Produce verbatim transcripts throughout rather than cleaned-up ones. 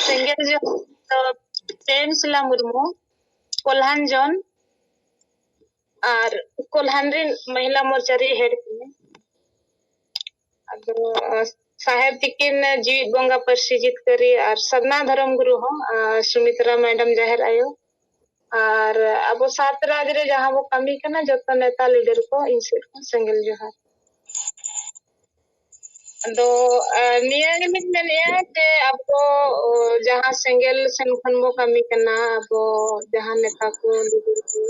ᱥᱮᱸᱜᱮᱞ ᱡᱚᱦᱟᱨ ᱫᱚ ᱯᱨᱮᱢᱥᱤᱞᱟ ᱢᱩᱨᱢᱩ, ᱠᱚᱞᱦᱟᱱ ᱡᱚᱱ, ᱟᱨ ᱠᱚᱞᱦᱟᱱ ᱨᱮᱱ ᱢᱚᱦᱤᱞᱟ ᱢᱳᱨᱪᱟ ᱨᱮ ᱦᱮᱰ ᱠᱟᱹᱱᱟᱹᱧ᱾ ᱟᱫᱚ ᱥᱟᱦᱮᱵ ᱛᱤᱠᱤᱱ ᱡᱤᱣᱤᱫ ᱵᱚᱸᱜᱟ ᱯᱟᱹᱨᱥᱤ ᱡᱤᱛᱠᱟᱹᱨᱤ ᱟᱨ ᱥᱟᱨᱱᱟ ᱫᱷᱚᱨᱚᱢ ᱜᱩᱨᱩ ᱦᱚᱸ, ᱟᱨ ᱥᱩᱢᱤᱛᱨᱟ ᱢᱮᱰᱟᱢ ᱡᱟᱦᱮᱨ ᱟᱭᱳ, ᱟᱨ ᱟᱵᱚ ᱥᱟᱛ ᱨᱟᱡᱽ ᱨᱮ ᱡᱟᱦᱟᱸ ᱵᱚ ᱠᱟᱹᱢᱤ ᱠᱟᱱᱟ, ᱡᱚᱛᱚ ᱱᱮᱛᱟ ᱞᱤᱰᱟᱨ ᱠᱚ ᱤᱧ ᱥᱮᱫ ᱠᱷᱚᱱ ᱥᱮᱸᱜᱮᱞ ᱡᱚᱦᱟᱨ᱾ ᱟᱫᱚ ᱱᱤᱭᱟᱹ ᱜᱮᱞᱤᱧ ᱢᱮᱱᱮᱫᱼᱟ ᱡᱮ ᱟᱵᱚ ᱡᱟᱦᱟᱸ ᱥᱮᱸᱜᱮᱞ ᱥᱮᱱ ᱠᱷᱚᱱ ᱵᱚ ᱠᱟᱹᱢᱤ ᱠᱟᱱᱟ, ᱟᱵᱚ ᱡᱟᱦᱟᱸ ᱱᱮᱛᱟ ᱠᱚ ᱞᱤᱰᱟᱨ ᱠᱚ,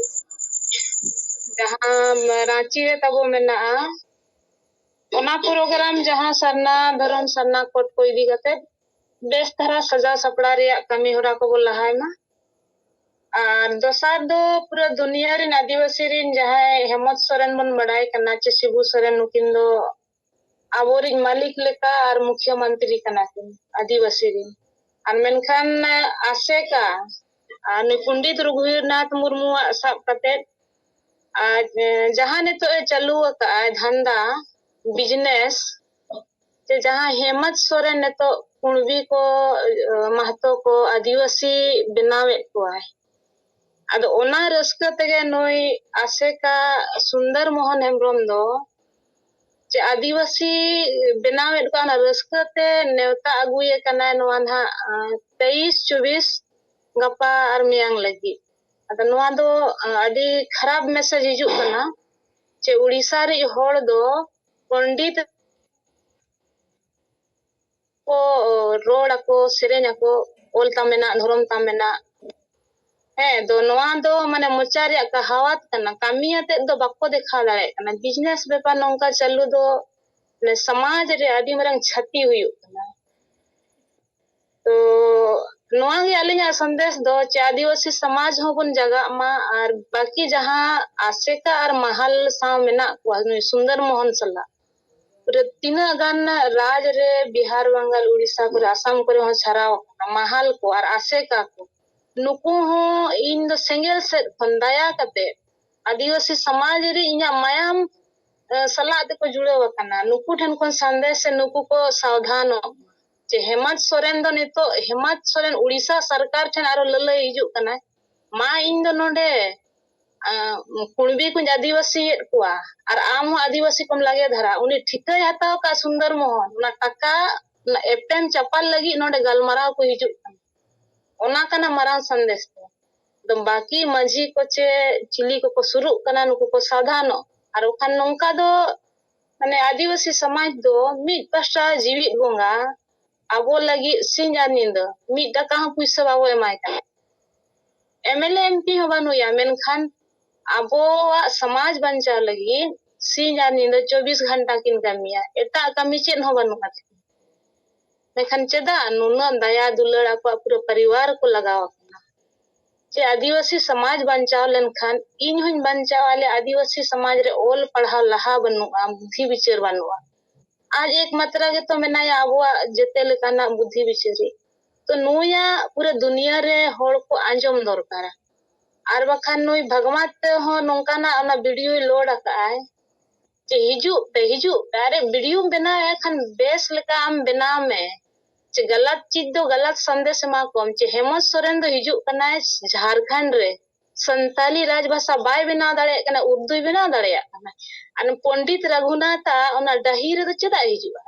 ᱡᱟᱦᱟᱸ ᱨᱟᱸᱪᱤ ᱨᱮ ᱛᱟᱵᱚ ᱢᱮᱱᱟᱜᱼᱟ, ᱚᱱᱟ ᱯᱨᱳᱜᱨᱟᱢ ᱡᱟᱦᱟᱸ ᱥᱟᱨᱱᱟ ᱫᱷᱚᱨᱚᱢ, ᱥᱟᱨᱱᱟ ᱠᱳᱰ ᱠᱚ ᱤᱫᱤ ᱠᱟᱛᱮ ᱵᱮᱥ ᱫᱷᱟᱨᱟ ᱥᱟᱡᱟᱣ ᱥᱟᱯᱲᱟᱣ ᱨᱮᱭᱟᱜ ᱠᱟᱹᱢᱤ ᱦᱚᱨᱟ ᱠᱚᱵᱚ ᱞᱟᱦᱟᱭ ᱢᱟ᱾ ᱟᱨ ᱫᱚᱥᱟᱨ ᱫᱚ ᱯᱩᱨᱟᱹ ᱫᱩᱱᱤᱭᱟᱹ ᱨᱮᱱ ᱟᱹᱫᱤᱵᱟᱹᱥᱤ ᱨᱮᱱ ᱡᱟᱦᱟᱸᱭ ᱦᱮᱢᱚᱱᱛ ᱥᱚᱨᱮᱱ ᱵᱚᱱ ᱵᱟᱲᱟᱭ ᱠᱟᱱᱟ ᱪᱮ ᱥᱤᱵᱩ ᱥᱚᱨᱮᱱ, ᱱᱩᱠᱤᱱ ᱫᱚ ᱟᱵᱚᱨᱤᱡ ᱢᱟᱹᱞᱤᱠ ᱞᱮᱠᱟ ᱟᱨ ᱢᱩᱠᱷᱭᱟᱹ ᱢᱚᱱᱛᱨᱤ ᱠᱟᱱᱟ ᱠᱤᱱ ᱟᱹᱫᱤᱵᱟᱹᱥᱤ ᱨᱮᱱ᱾ ᱟᱨ ᱢᱮᱱᱠᱷᱟᱱ ᱟᱥᱮᱠᱟ ᱟᱨ ᱱᱩᱭ ᱯᱚᱱᱰᱤᱛ ᱨᱚᱜᱷᱩᱱᱟᱛᱷ ᱢᱩᱨᱢᱩᱣᱟᱜ ᱥᱟᱵ ᱠᱟᱛᱮ ᱟᱨ ᱡᱟᱦᱟᱸ ᱱᱤᱛᱚᱜ ᱮ ᱪᱟᱹᱞᱩ ᱟᱠᱟᱫᱼᱟ ᱫᱷᱟᱱᱫᱟ, ᱵᱤᱡᱽᱱᱮᱥ, ᱡᱮ ᱡᱟᱦᱟᱸ ᱦᱮᱢᱚᱱᱛ ᱥᱚᱨᱮᱱ ᱱᱤᱛᱚᱜ ᱠᱩᱬᱵᱤ ᱠᱚ, ᱢᱟᱦᱛᱚ ᱠᱚ, ᱟᱹᱫᱤᱵᱟᱹᱥᱤ ᱵᱮᱱᱟᱣᱮᱫ ᱠᱚᱣᱟᱭ᱾ ᱟᱫᱚ ᱚᱱᱟ ᱨᱟᱹᱥᱠᱟᱹ ᱛᱮᱜᱮ ᱱᱩᱭ ᱟᱥᱮᱠᱟ ᱥᱩᱱᱫᱚᱨ ᱢᱳᱦᱚᱱ ᱦᱮᱢᱵᱨᱚᱢ ᱫᱚ ᱡᱮ ᱟᱹᱫᱤᱵᱟᱹᱥᱤ ᱵᱮᱱᱟᱣᱮᱫ ᱠᱚᱣᱟ, ᱚᱱᱟ ᱨᱟᱹᱥᱠᱟᱹ ᱛᱮ ᱱᱮᱣᱛᱟ ᱟᱹᱜᱩᱭᱮ ᱠᱟᱱᱟᱭ ᱱᱚᱣᱟ ᱱᱟᱦᱟᱜ, ᱟᱸ, ᱛᱮᱭᱤᱥ ᱪᱚᱵᱵᱤᱥ, ᱜᱟᱯᱟ ᱟᱨ ᱢᱮᱭᱟᱝ ᱞᱟᱹᱜᱤᱫ᱾ ᱟᱫᱚ ᱱᱚᱣᱟ ᱫᱚ, ᱟᱸ, ᱟᱹᱰᱤ ᱠᱷᱟᱨᱟᱯ ᱢᱮᱥᱮᱡᱽ ᱦᱤᱡᱩᱜ ᱠᱟᱱᱟ ᱡᱮ ᱩᱲᱤᱥᱥᱟ ᱨᱤᱡ ᱦᱚᱲ ᱫᱚ ᱯᱚᱱᱰᱤᱛ ᱠᱚ ᱨᱚᱲ ᱟᱠᱚ, ᱥᱮᱨᱮᱧ ᱟᱠᱚ, ᱚᱞ ᱛᱟᱢ ᱢᱮᱱᱟᱜ, ᱫᱷᱚᱨᱚᱢ ᱛᱟᱢ ᱢᱮᱱᱟᱜ᱾ ᱦᱮᱸ, ᱫᱚ ᱱᱚᱣᱟ ᱫᱚ ᱢᱟᱱᱮ ᱢᱚᱪᱟ ᱨᱮᱭᱟᱜ ᱠᱟᱦᱟᱣᱟᱛ ᱠᱟᱱᱟ, ᱠᱟᱹᱢᱤ ᱟᱛᱮᱫ ᱫᱚ ᱵᱟᱠᱚ ᱫᱮᱠᱷᱟᱣ ᱫᱟᱲᱮᱭᱟᱜ ᱠᱟᱱᱟ᱾ ᱵᱤᱡᱽᱱᱮᱥ ᱵᱮᱯᱟᱨ ᱱᱚᱝᱠᱟ ᱪᱟᱹᱞᱩ ᱫᱚ ᱢᱟᱱᱮ ᱥᱚᱢᱟᱡᱽ ᱨᱮ ᱟᱹᱰᱤ ᱢᱟᱨᱟᱝ ᱠᱷᱟᱹᱛᱤ ᱦᱩᱭᱩᱜ ᱠᱟᱱᱟ᱾ ᱛᱚ ᱱᱚᱣᱟ ᱜᱮ ᱟᱹᱞᱤᱧᱟᱜ ᱥᱚᱱᱫᱮᱥ ᱫᱚ, ᱪᱮ ᱟᱹᱫᱤᱵᱟᱹᱥᱤ ᱥᱚᱢᱟᱡᱽ ᱦᱚᱸᱵᱚᱱ ᱡᱟᱜᱟᱜ ᱢᱟ, ᱟᱨ ᱵᱟᱹᱠᱤ ᱡᱟᱦᱟᱸ ᱟᱥᱮᱠᱟ ᱟᱨ ᱢᱟᱦᱟᱞ ᱥᱟᱶ ᱢᱮᱱᱟᱜ ᱠᱚᱣᱟ ᱱᱩᱭ ᱥᱩᱱᱫᱚᱨ ᱢᱳᱦᱚᱱ ᱥᱟᱞᱟᱜ, ᱯᱩᱨᱟᱹ ᱛᱤᱱᱟᱹᱜ ᱜᱟᱱ ᱨᱟᱡᱽ ᱨᱮ, ᱵᱤᱦᱟᱨ, ᱵᱟᱝᱜᱟᱞ, ᱩᱲᱤᱥᱥᱟ ᱠᱚᱨᱮ, ᱟᱥᱟᱢ ᱠᱚᱨᱮ ᱦᱚᱸ ᱪᱷᱟᱨᱟᱣ ᱟᱠᱟᱱᱟ, ᱢᱟᱦᱟᱞ ᱠᱚ ᱟᱨ ᱟᱥᱮᱠᱟ ᱠᱚ, ᱱᱩᱠᱩ ᱦᱚᱸ ᱤᱧ ᱫᱚ ᱥᱮᱸᱜᱮᱞ ᱥᱮᱫ ᱠᱷᱚᱱ ᱫᱟᱭᱟ ᱠᱟᱛᱮ ᱟᱹᱫᱤᱵᱟᱹᱥᱤ ᱥᱚᱢᱟᱡᱽ ᱨᱮ ᱤᱧᱟᱹᱜ ᱢᱟᱭᱟᱢ, ᱮ, ᱥᱟᱞᱟᱜ ᱛᱮᱠᱚ ᱡᱩᱲᱟᱹᱣ ᱟᱠᱟᱱᱟ᱾ ᱱᱩᱠᱩ ᱴᱷᱮᱱ ᱠᱷᱚᱱ ᱥᱟᱸᱫᱮᱥ ᱥᱮ ᱱᱩᱠᱩ ᱠᱚ ᱥᱟᱣᱫᱷᱟᱱᱚᱜ ᱢᱟ᱾ ᱡᱮ ᱦᱮᱢᱟᱱᱛ ᱥᱚᱨᱮᱱ ᱫᱚ ᱱᱤᱛᱚᱜ ᱦᱮᱢᱟᱱᱛ ᱥᱚᱨᱮᱱ ᱩᱲᱤᱥᱥᱟ ᱥᱚᱨᱠᱟᱨ ᱴᱷᱮᱱ ᱟᱨᱚ ᱞᱟᱹᱞᱟᱹᱭ ᱦᱤᱡᱩᱜ ᱠᱟᱱᱟᱭ, ᱢᱟ ᱤᱧ ᱫᱚ ᱱᱚᱰᱮ ᱟᱸ, ᱠᱩᱬᱵᱤ ᱠᱚᱧ ᱟᱹᱫᱤᱵᱟᱹᱥᱤᱭᱮᱫ ᱠᱚᱣᱟ, ᱟᱨ ᱟᱢ ᱦᱚᱸ ᱟᱹᱫᱤᱵᱟᱹᱥᱤ ᱠᱚᱢ ᱞᱟᱜᱮ ᱫᱷᱟᱨᱟ᱾ ᱩᱱᱤ ᱴᱷᱤᱠᱟᱹᱭ ᱦᱟᱛᱟᱣ ᱠᱟᱜ ᱥᱩᱱᱫᱚᱨ ᱢᱳᱦᱚᱱ, ᱚᱱᱟ ᱴᱟᱠᱟ, ᱚᱱᱟ ᱮᱯᱮᱢ ᱪᱟᱯᱟᱞ ᱞᱟᱹᱜᱤᱫ ᱱᱚᱰᱮ ᱜᱟᱞᱢᱟᱨᱟᱣ ᱠᱚ ᱦᱤᱡᱩᱜ ᱠᱟᱱᱟ᱾ ᱚᱱᱟ ᱠᱟᱱᱟ ᱢᱟᱨᱟᱝ ᱥᱟᱸᱫᱮᱥ ᱫᱚ᱾ ᱟᱫᱚ ᱵᱟᱹᱠᱤ ᱢᱟᱹᱡᱷᱤ ᱠᱚ ᱪᱮ ᱪᱤᱞᱤ ᱠᱚᱠᱚ ᱥᱩᱨᱩᱜ ᱠᱟᱱᱟ, ᱱᱩᱠᱩ ᱠᱚ ᱥᱟᱵᱫᱷᱟᱱᱚᱜ᱾ ᱟᱨ ᱵᱟᱠᱷᱟᱱ ᱱᱚᱝᱠᱟ ᱫᱚ, ᱢᱟᱱᱮ, ᱟᱹᱫᱤᱵᱟᱹᱥᱤ ᱥᱚᱢᱟᱡᱽ ᱫᱚ ᱢᱤᱫ ᱯᱟᱥᱴᱟ ᱡᱤᱣᱤᱫ ᱵᱚᱸᱜᱟ, ᱟᱵᱚ ᱞᱟᱹᱜᱤᱫ ᱥᱤᱧ ᱟᱨ ᱧᱤᱫᱟᱹ, ᱢᱤᱫ ᱴᱟᱠᱟ ᱦᱚᱸ ᱯᱩᱭᱥᱟᱹ ᱵᱟᱵᱚ ᱮᱢᱟᱭ ᱠᱟᱱᱟ᱾ M L A, M P ᱦᱚᱸ ᱵᱟᱹᱱᱩᱭᱟ, ᱢᱮᱱᱠᱷᱟᱱ ᱟᱵᱚᱣᱟᱜ ᱥᱚᱢᱟᱡᱽ ᱵᱟᱧᱪᱟᱣ ᱞᱟᱹᱜᱤᱫ ᱥᱤᱧ ᱟᱨ ᱧᱤᱫᱟᱹ ᱪᱚᱵᱵᱤᱥ ᱜᱷᱚᱱᱴᱟ ᱠᱤᱱ ᱠᱟᱹᱢᱤᱭᱟ, ᱮᱴᱟᱜ ᱠᱟᱹᱢᱤ ᱪᱮᱫ ᱦᱚᱸ ᱵᱟᱹᱱᱩᱜᱼᱟ᱾ ᱢᱮᱱᱠᱷᱟᱱ ᱪᱮᱫᱟᱜ ᱱᱩᱱᱟᱹᱜ ᱫᱟᱭᱟ ᱫᱩᱞᱟᱹᱲ ᱟᱠᱚᱣᱟᱜ ᱯᱩᱨᱟᱹ ᱯᱚᱨᱤᱵᱟᱨ ᱠᱚ ᱞᱟᱜᱟᱣ ᱟᱠᱟᱱᱟ? ᱪᱮ ᱟᱹᱫᱤᱵᱟᱹᱥᱤ ᱥᱚᱢᱟᱡᱽ ᱵᱟᱧᱪᱟᱣ ᱞᱮᱱᱠᱷᱟᱱ ᱤᱧ ᱦᱚᱧ ᱵᱟᱧᱪᱟᱣᱟ, ᱟᱞᱮ ᱟᱹᱫᱤᱵᱟᱹᱥᱤ ᱥᱚᱢᱟᱡᱽ ᱨᱮ ᱚᱞ ᱯᱟᱲᱦᱟᱣ ᱞᱟᱦᱟ ᱵᱟᱹᱱᱩᱜᱼᱟ, ᱵᱩᱫᱽᱫᱷᱤ ᱵᱤᱪᱟᱹᱨ ᱵᱟᱹᱱᱩᱜᱼᱟ᱾ ᱟᱡ ᱮᱠᱢᱟᱛᱨᱟ ᱜᱮᱛᱚ ᱢᱮᱱᱟᱭᱟ ᱟᱵᱚᱣᱟᱜ ᱡᱮᱛᱮ ᱞᱮᱠᱟᱱᱟᱜ ᱵᱩᱫᱽᱫᱷᱤ ᱵᱤᱪᱟᱹᱨᱤ᱾ ᱛᱚ ᱱᱩᱭᱟᱜ ᱯᱩᱨᱟᱹ ᱫᱩᱱᱤᱭᱟᱹ ᱨᱮ ᱦᱚᱲ ᱠᱚ ᱟᱸᱡᱚᱢ ᱫᱚᱨᱠᱟᱨᱟ᱾ ᱟᱨ ᱵᱟᱠᱷᱟᱱ ᱱᱩᱭ ᱵᱷᱟᱜᱽᱢᱟᱛ ᱛᱮᱦᱚᱸ ᱱᱚᱝᱠᱟᱱᱟᱜ ᱚᱱᱟ ᱵᱷᱤᱰᱤᱭᱳᱭ ᱞᱳᱰ ᱟᱠᱟᱫᱼᱟᱭ ᱡᱮ, "ᱦᱤᱡᱩᱜ ᱯᱮ, ᱦᱤᱡᱩᱜ ᱯᱮ, ᱟᱨᱮ ᱵᱷᱤᱰᱤᱭᱳᱢ ᱵᱮᱱᱟᱣᱮᱫ ᱠᱷᱟᱱ ᱵᱮᱥ ᱞᱮᱠᱟ ᱟᱢ ᱵᱮᱱᱟᱣ ᱢᱮ, ᱡᱮ ᱜᱟᱞᱟᱛ ᱪᱤᱡᱽ ᱫᱚ ᱜᱟᱞᱟᱛ ᱥᱟᱸᱫᱮᱥ ᱮᱢᱟ ᱠᱚᱢ, ᱡᱮ ᱦᱮᱢᱚᱱᱛ ᱥᱚᱨᱮᱱ ᱫᱚ ᱦᱤᱡᱩᱜ ᱠᱟᱱᱟᱭ ᱡᱷᱟᱲᱠᱷᱚᱸᱰ ᱨᱮ, ᱥᱟᱱᱛᱟᱞᱤ ᱨᱟᱡᱽ ᱵᱷᱟᱥᱟ ᱵᱟᱭ ᱵᱮᱱᱟᱣ ᱫᱟᱲᱮᱭᱟᱜ ᱠᱟᱱᱟ, ᱩᱨᱫᱩᱭ ᱵᱮᱱᱟᱣ ᱫᱟᱲᱮᱭᱟᱜ ᱠᱟᱱᱟ, ᱟᱨ ᱯᱚᱱᱰᱤᱛ ᱨᱟᱜᱷᱩᱱᱟᱛᱷ ᱟᱜ ᱚᱱᱟ ᱰᱟᱹᱦᱤ ᱨᱮᱫᱚ ᱪᱮᱫᱟᱜ ᱦᱤᱡᱩᱜᱼᱟ?"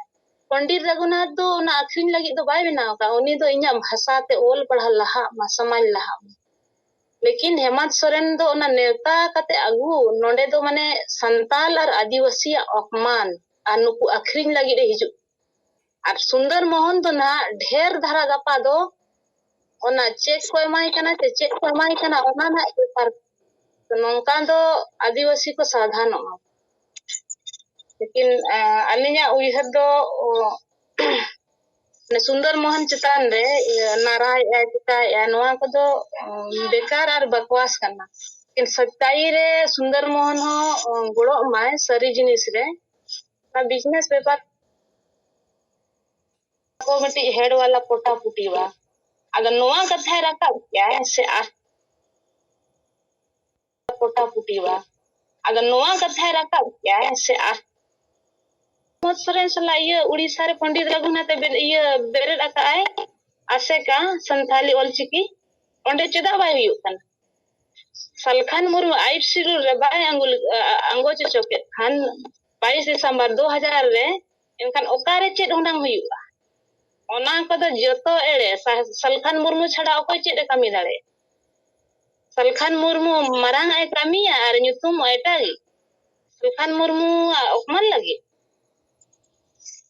ᱯᱚᱱᱰᱤᱛ ᱨᱟᱜᱷᱩᱱᱟᱛᱷ ᱫᱚ ᱚᱱᱟ ᱟᱹᱠᱷᱨᱤᱧ ᱞᱟᱹᱜᱤᱫ ᱫᱚ ᱵᱟᱭ ᱵᱮᱱᱟᱣ ᱟᱠᱟᱫ, ᱩᱱᱤ ᱫᱚ ᱤᱧᱟᱹᱜ ᱵᱷᱟᱥᱟ ᱛᱮ ᱚᱞ ᱯᱟᱲᱦᱟᱣ ᱞᱟᱦᱟᱜ ᱢᱟ, ᱥᱚᱢᱟᱡᱽ ᱞᱟᱦᱟᱜ ᱢᱟ᱾ ᱞᱮᱠᱤᱱ ᱦᱮᱢᱟᱱᱛ ᱥᱚᱨᱮᱱ ᱫᱚ ᱚᱱᱟ ᱱᱮᱣᱛᱟ ᱠᱟᱛᱮ ᱟᱹᱜᱩ, ᱱᱚᱰᱮ ᱫᱚ ᱢᱟᱱᱮ ᱥᱟᱱᱛᱟᱞ ᱟᱨ ᱟᱹᱫᱤᱵᱟᱹᱥᱤᱭᱟᱜ ᱚᱯᱢᱟᱱ, ᱟᱨ ᱱᱩᱠᱩ ᱟᱹᱠᱷᱨᱤᱧ ᱞᱟᱹᱜᱤᱫ ᱮ ᱦᱤᱡᱩᱜ᱾ ᱟᱨ ᱥᱩᱱᱫᱚᱨ ᱢᱳᱦᱚᱱ ᱫᱚ ᱱᱟᱦᱟᱜ ᱰᱷᱮᱨ ᱫᱷᱟᱨᱟ ᱜᱟᱯᱟ ᱫᱚ ᱚᱱᱟ ᱪᱮᱠ ᱠᱚ ᱮᱢᱟᱭ ᱠᱟᱱᱟ ᱥᱮ ᱪᱮᱫ ᱠᱚ ᱮᱢᱟᱭ ᱠᱟᱱᱟ, ᱚᱱᱟ ᱱᱟᱦᱟᱜ ᱵᱮᱯᱟᱨ᱾ ᱛᱚ ᱱᱚᱝᱠᱟ ᱫᱚ ᱟᱹᱫᱤᱵᱟᱹᱥᱤ ᱠᱚ ᱥᱟᱵᱫᱷᱟᱱᱚᱜᱼᱟ᱾ ᱞᱮᱠᱤᱱ, ᱟᱸ, ᱟᱹᱞᱤᱧᱟᱜ ᱩᱭᱦᱟᱹᱨ ᱫᱚ, ᱚ, ᱢᱟᱱᱮ ᱥᱩᱱᱫᱚᱨ ᱢᱳᱦᱚᱱ ᱪᱮᱛᱟᱱ ᱨᱮ, ᱤᱭᱟᱹ, ᱱᱟᱨᱟᱭᱮᱜᱼᱟᱭ, ᱪᱤᱠᱟᱭᱮᱜᱼᱟᱭ, ᱱᱚᱣᱟ ᱠᱚᱫᱚ, ᱚ, ᱵᱮᱠᱟᱨ ᱟᱨ ᱵᱟᱠᱣᱟᱥ ᱠᱟᱱᱟ᱾ ᱞᱮᱠᱤᱱ ᱥᱟᱪᱪᱟᱭᱤ ᱨᱮ ᱥᱩᱱᱫᱚᱨ ᱢᱳᱦᱚᱱ ᱦᱚᱸ, ᱚ, ᱜᱚᱲᱚᱜ ᱢᱟᱭ ᱥᱟᱹᱨᱤ ᱡᱤᱱᱤᱥ ᱨᱮ᱾ ᱚᱱᱟ ᱵᱤᱡᱽᱱᱮᱥ ᱵᱮᱯᱟᱨ ᱠᱚ ᱢᱤᱫᱴᱤᱡ ᱦᱮᱰ ᱣᱟᱞᱟ ᱯᱚᱴᱟ ᱯᱩᱴᱤᱣᱟ᱾ ᱟᱫᱚ ᱱᱚᱣᱟ ᱠᱟᱛᱷᱟᱭ ᱨᱟᱠᱟᱵ ᱠᱮᱜᱼᱟ ᱥᱮ ᱟᱨ ᱯᱚᱴᱟ ᱯᱩᱴᱤᱣᱟ᱾ ᱟᱫᱚ ᱱᱚᱣᱟ ᱠᱟᱛᱷᱟᱭ ᱨᱟᱠᱟᱵ ᱠᱮᱜᱼᱟ ᱥᱮ ᱟᱨ ᱯᱨᱚᱢᱳᱫ ᱥᱚᱨᱮᱱ ᱥᱟᱞᱟᱜ ᱤᱭᱟᱹ ᱩᱲᱤᱥᱥᱟ ᱨᱮ ᱯᱚᱱᱰᱤᱛ ᱨᱟᱹᱜᱷᱩᱱᱟᱛᱷ ᱮ ᱵᱮᱨ-, ᱤᱭᱟᱹ ᱵᱮᱨᱮᱫ ᱟᱠᱟᱫ ᱟᱭ ᱟᱥᱮᱠᱟ ᱥᱟᱱᱛᱷᱟᱞᱤ ᱚᱞᱪᱤᱠᱤ, ᱚᱸᱰᱮ ᱪᱮᱫᱟᱜ ᱵᱟᱭ ᱦᱩᱭᱩᱜ ᱠᱟᱱᱟ? ᱥᱟᱞᱠᱷᱟᱱ ᱢᱩᱨᱢᱩ ᱟᱭᱤᱵ ᱥᱤᱰᱩᱞ ᱨᱮ ᱵᱟᱭ ᱟᱸᱜᱚᱞ-, ᱟ-, ᱟᱸᱜᱚᱪ ᱦᱚᱪᱚ ᱠᱮᱫ ᱠᱷᱟᱱ ᱵᱟᱭᱤᱥ ᱰᱤᱥᱮᱢᱵᱚᱨ ᱫᱩ ᱦᱟᱡᱟᱨ ᱨᱮ, ᱮᱱᱠᱷᱟᱱ ᱚᱠᱟᱨᱮ ᱪᱮᱫ ᱦᱩᱱᱟᱝ ᱦᱩᱭᱩᱜᱼᱟ? ᱚᱱᱟ ᱠᱚᱫᱚ ᱡᱚᱛᱚ ᱮᱲᱮ᱾ ᱥᱟ-, ᱥᱟᱞᱠᱷᱟᱱ ᱢᱩᱨᱢᱩ ᱪᱷᱟᱲᱟ ᱚᱠᱚᱭ ᱪᱮᱫ ᱮ ᱠᱟᱹᱢᱤ ᱫᱟᱲᱮᱭᱟᱜᱼᱟ? ᱥᱟᱞᱠᱷᱟᱱ ᱢᱩᱨᱢᱩ ᱢᱟᱨᱟᱝ ᱟᱜ ᱮ ᱠᱟᱹᱢᱤᱭᱟ ᱟᱨ ᱧᱩᱛᱩᱢ ᱮᱴᱟᱜᱤᱡ᱾ ᱥᱟᱞᱠᱷᱟᱱ ᱢᱩᱨᱢᱩᱣᱟᱜ ᱚᱯᱢᱟᱱ ᱞᱟᱹᱜᱤᱫ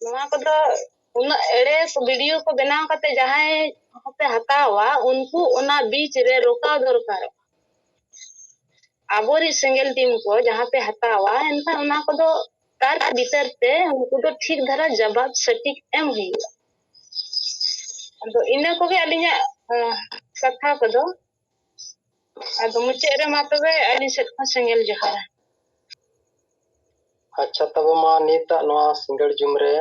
ᱱᱚᱣᱟ ᱠᱚᱫᱚ ᱩᱱᱟᱹᱜ ᱮᱲᱮ ᱠᱚ ᱵᱷᱤᱰᱤᱭᱳ ᱠᱚ ᱵᱮᱱᱟᱣ ᱠᱟᱛᱮ ᱡᱟᱦᱟᱸᱭ ᱦᱚᱸᱯᱮ ᱦᱟᱛᱟᱣᱟ, ᱩᱱᱠᱩ ᱚᱱᱟ ᱵᱤᱪ ᱨᱮ ᱨᱚᱠᱟᱣ ᱫᱚᱨᱠᱟᱨᱚᱜᱼᱟ᱾ ᱟᱵᱚᱨᱤᱡ ᱥᱮᱸᱜᱮᱞ ᱴᱤᱢ ᱠᱚ ᱡᱟᱦᱟᱸ ᱯᱮ ᱦᱟᱛᱟᱣᱟ, ᱮᱱᱠᱷᱟᱱ ᱚᱱᱟ ᱠᱚᱫᱚ ᱛᱟᱨ ᱵᱷᱤᱛᱟᱹᱨ ᱛᱮ ᱩᱱᱠᱩ ᱫᱚ ᱴᱷᱤᱠ ᱫᱷᱟᱨᱟ ᱡᱟᱵᱟᱵ ᱥᱚᱴᱷᱤᱠ ᱮᱢ ᱦᱩᱭᱩᱜᱼᱟ᱾ ᱟᱫᱚ ᱤᱱᱟᱹ ᱠᱚᱜᱮ ᱟᱹᱞᱤᱧᱟᱜ, ᱟᱸ, ᱠᱟᱛᱷᱟ ᱠᱚᱫᱚ᱾ ᱟᱫᱚ ᱢᱩᱪᱟᱹᱫ ᱨᱮ ᱢᱟ ᱛᱚᱵᱮ ᱟᱹᱞᱤᱧ ᱥᱮᱫ ᱠᱷᱚᱱ ᱥᱮᱸᱜᱮᱞ ᱡᱚᱦᱟᱨ᱾ ᱟᱪᱪᱷᱟ, ᱛᱚᱵᱮ ᱢᱟ ᱱᱤᱛᱟᱜ ᱱᱚᱣᱟ ᱥᱤᱸᱜᱟᱹᱲ ᱡᱩᱢ ᱨᱮ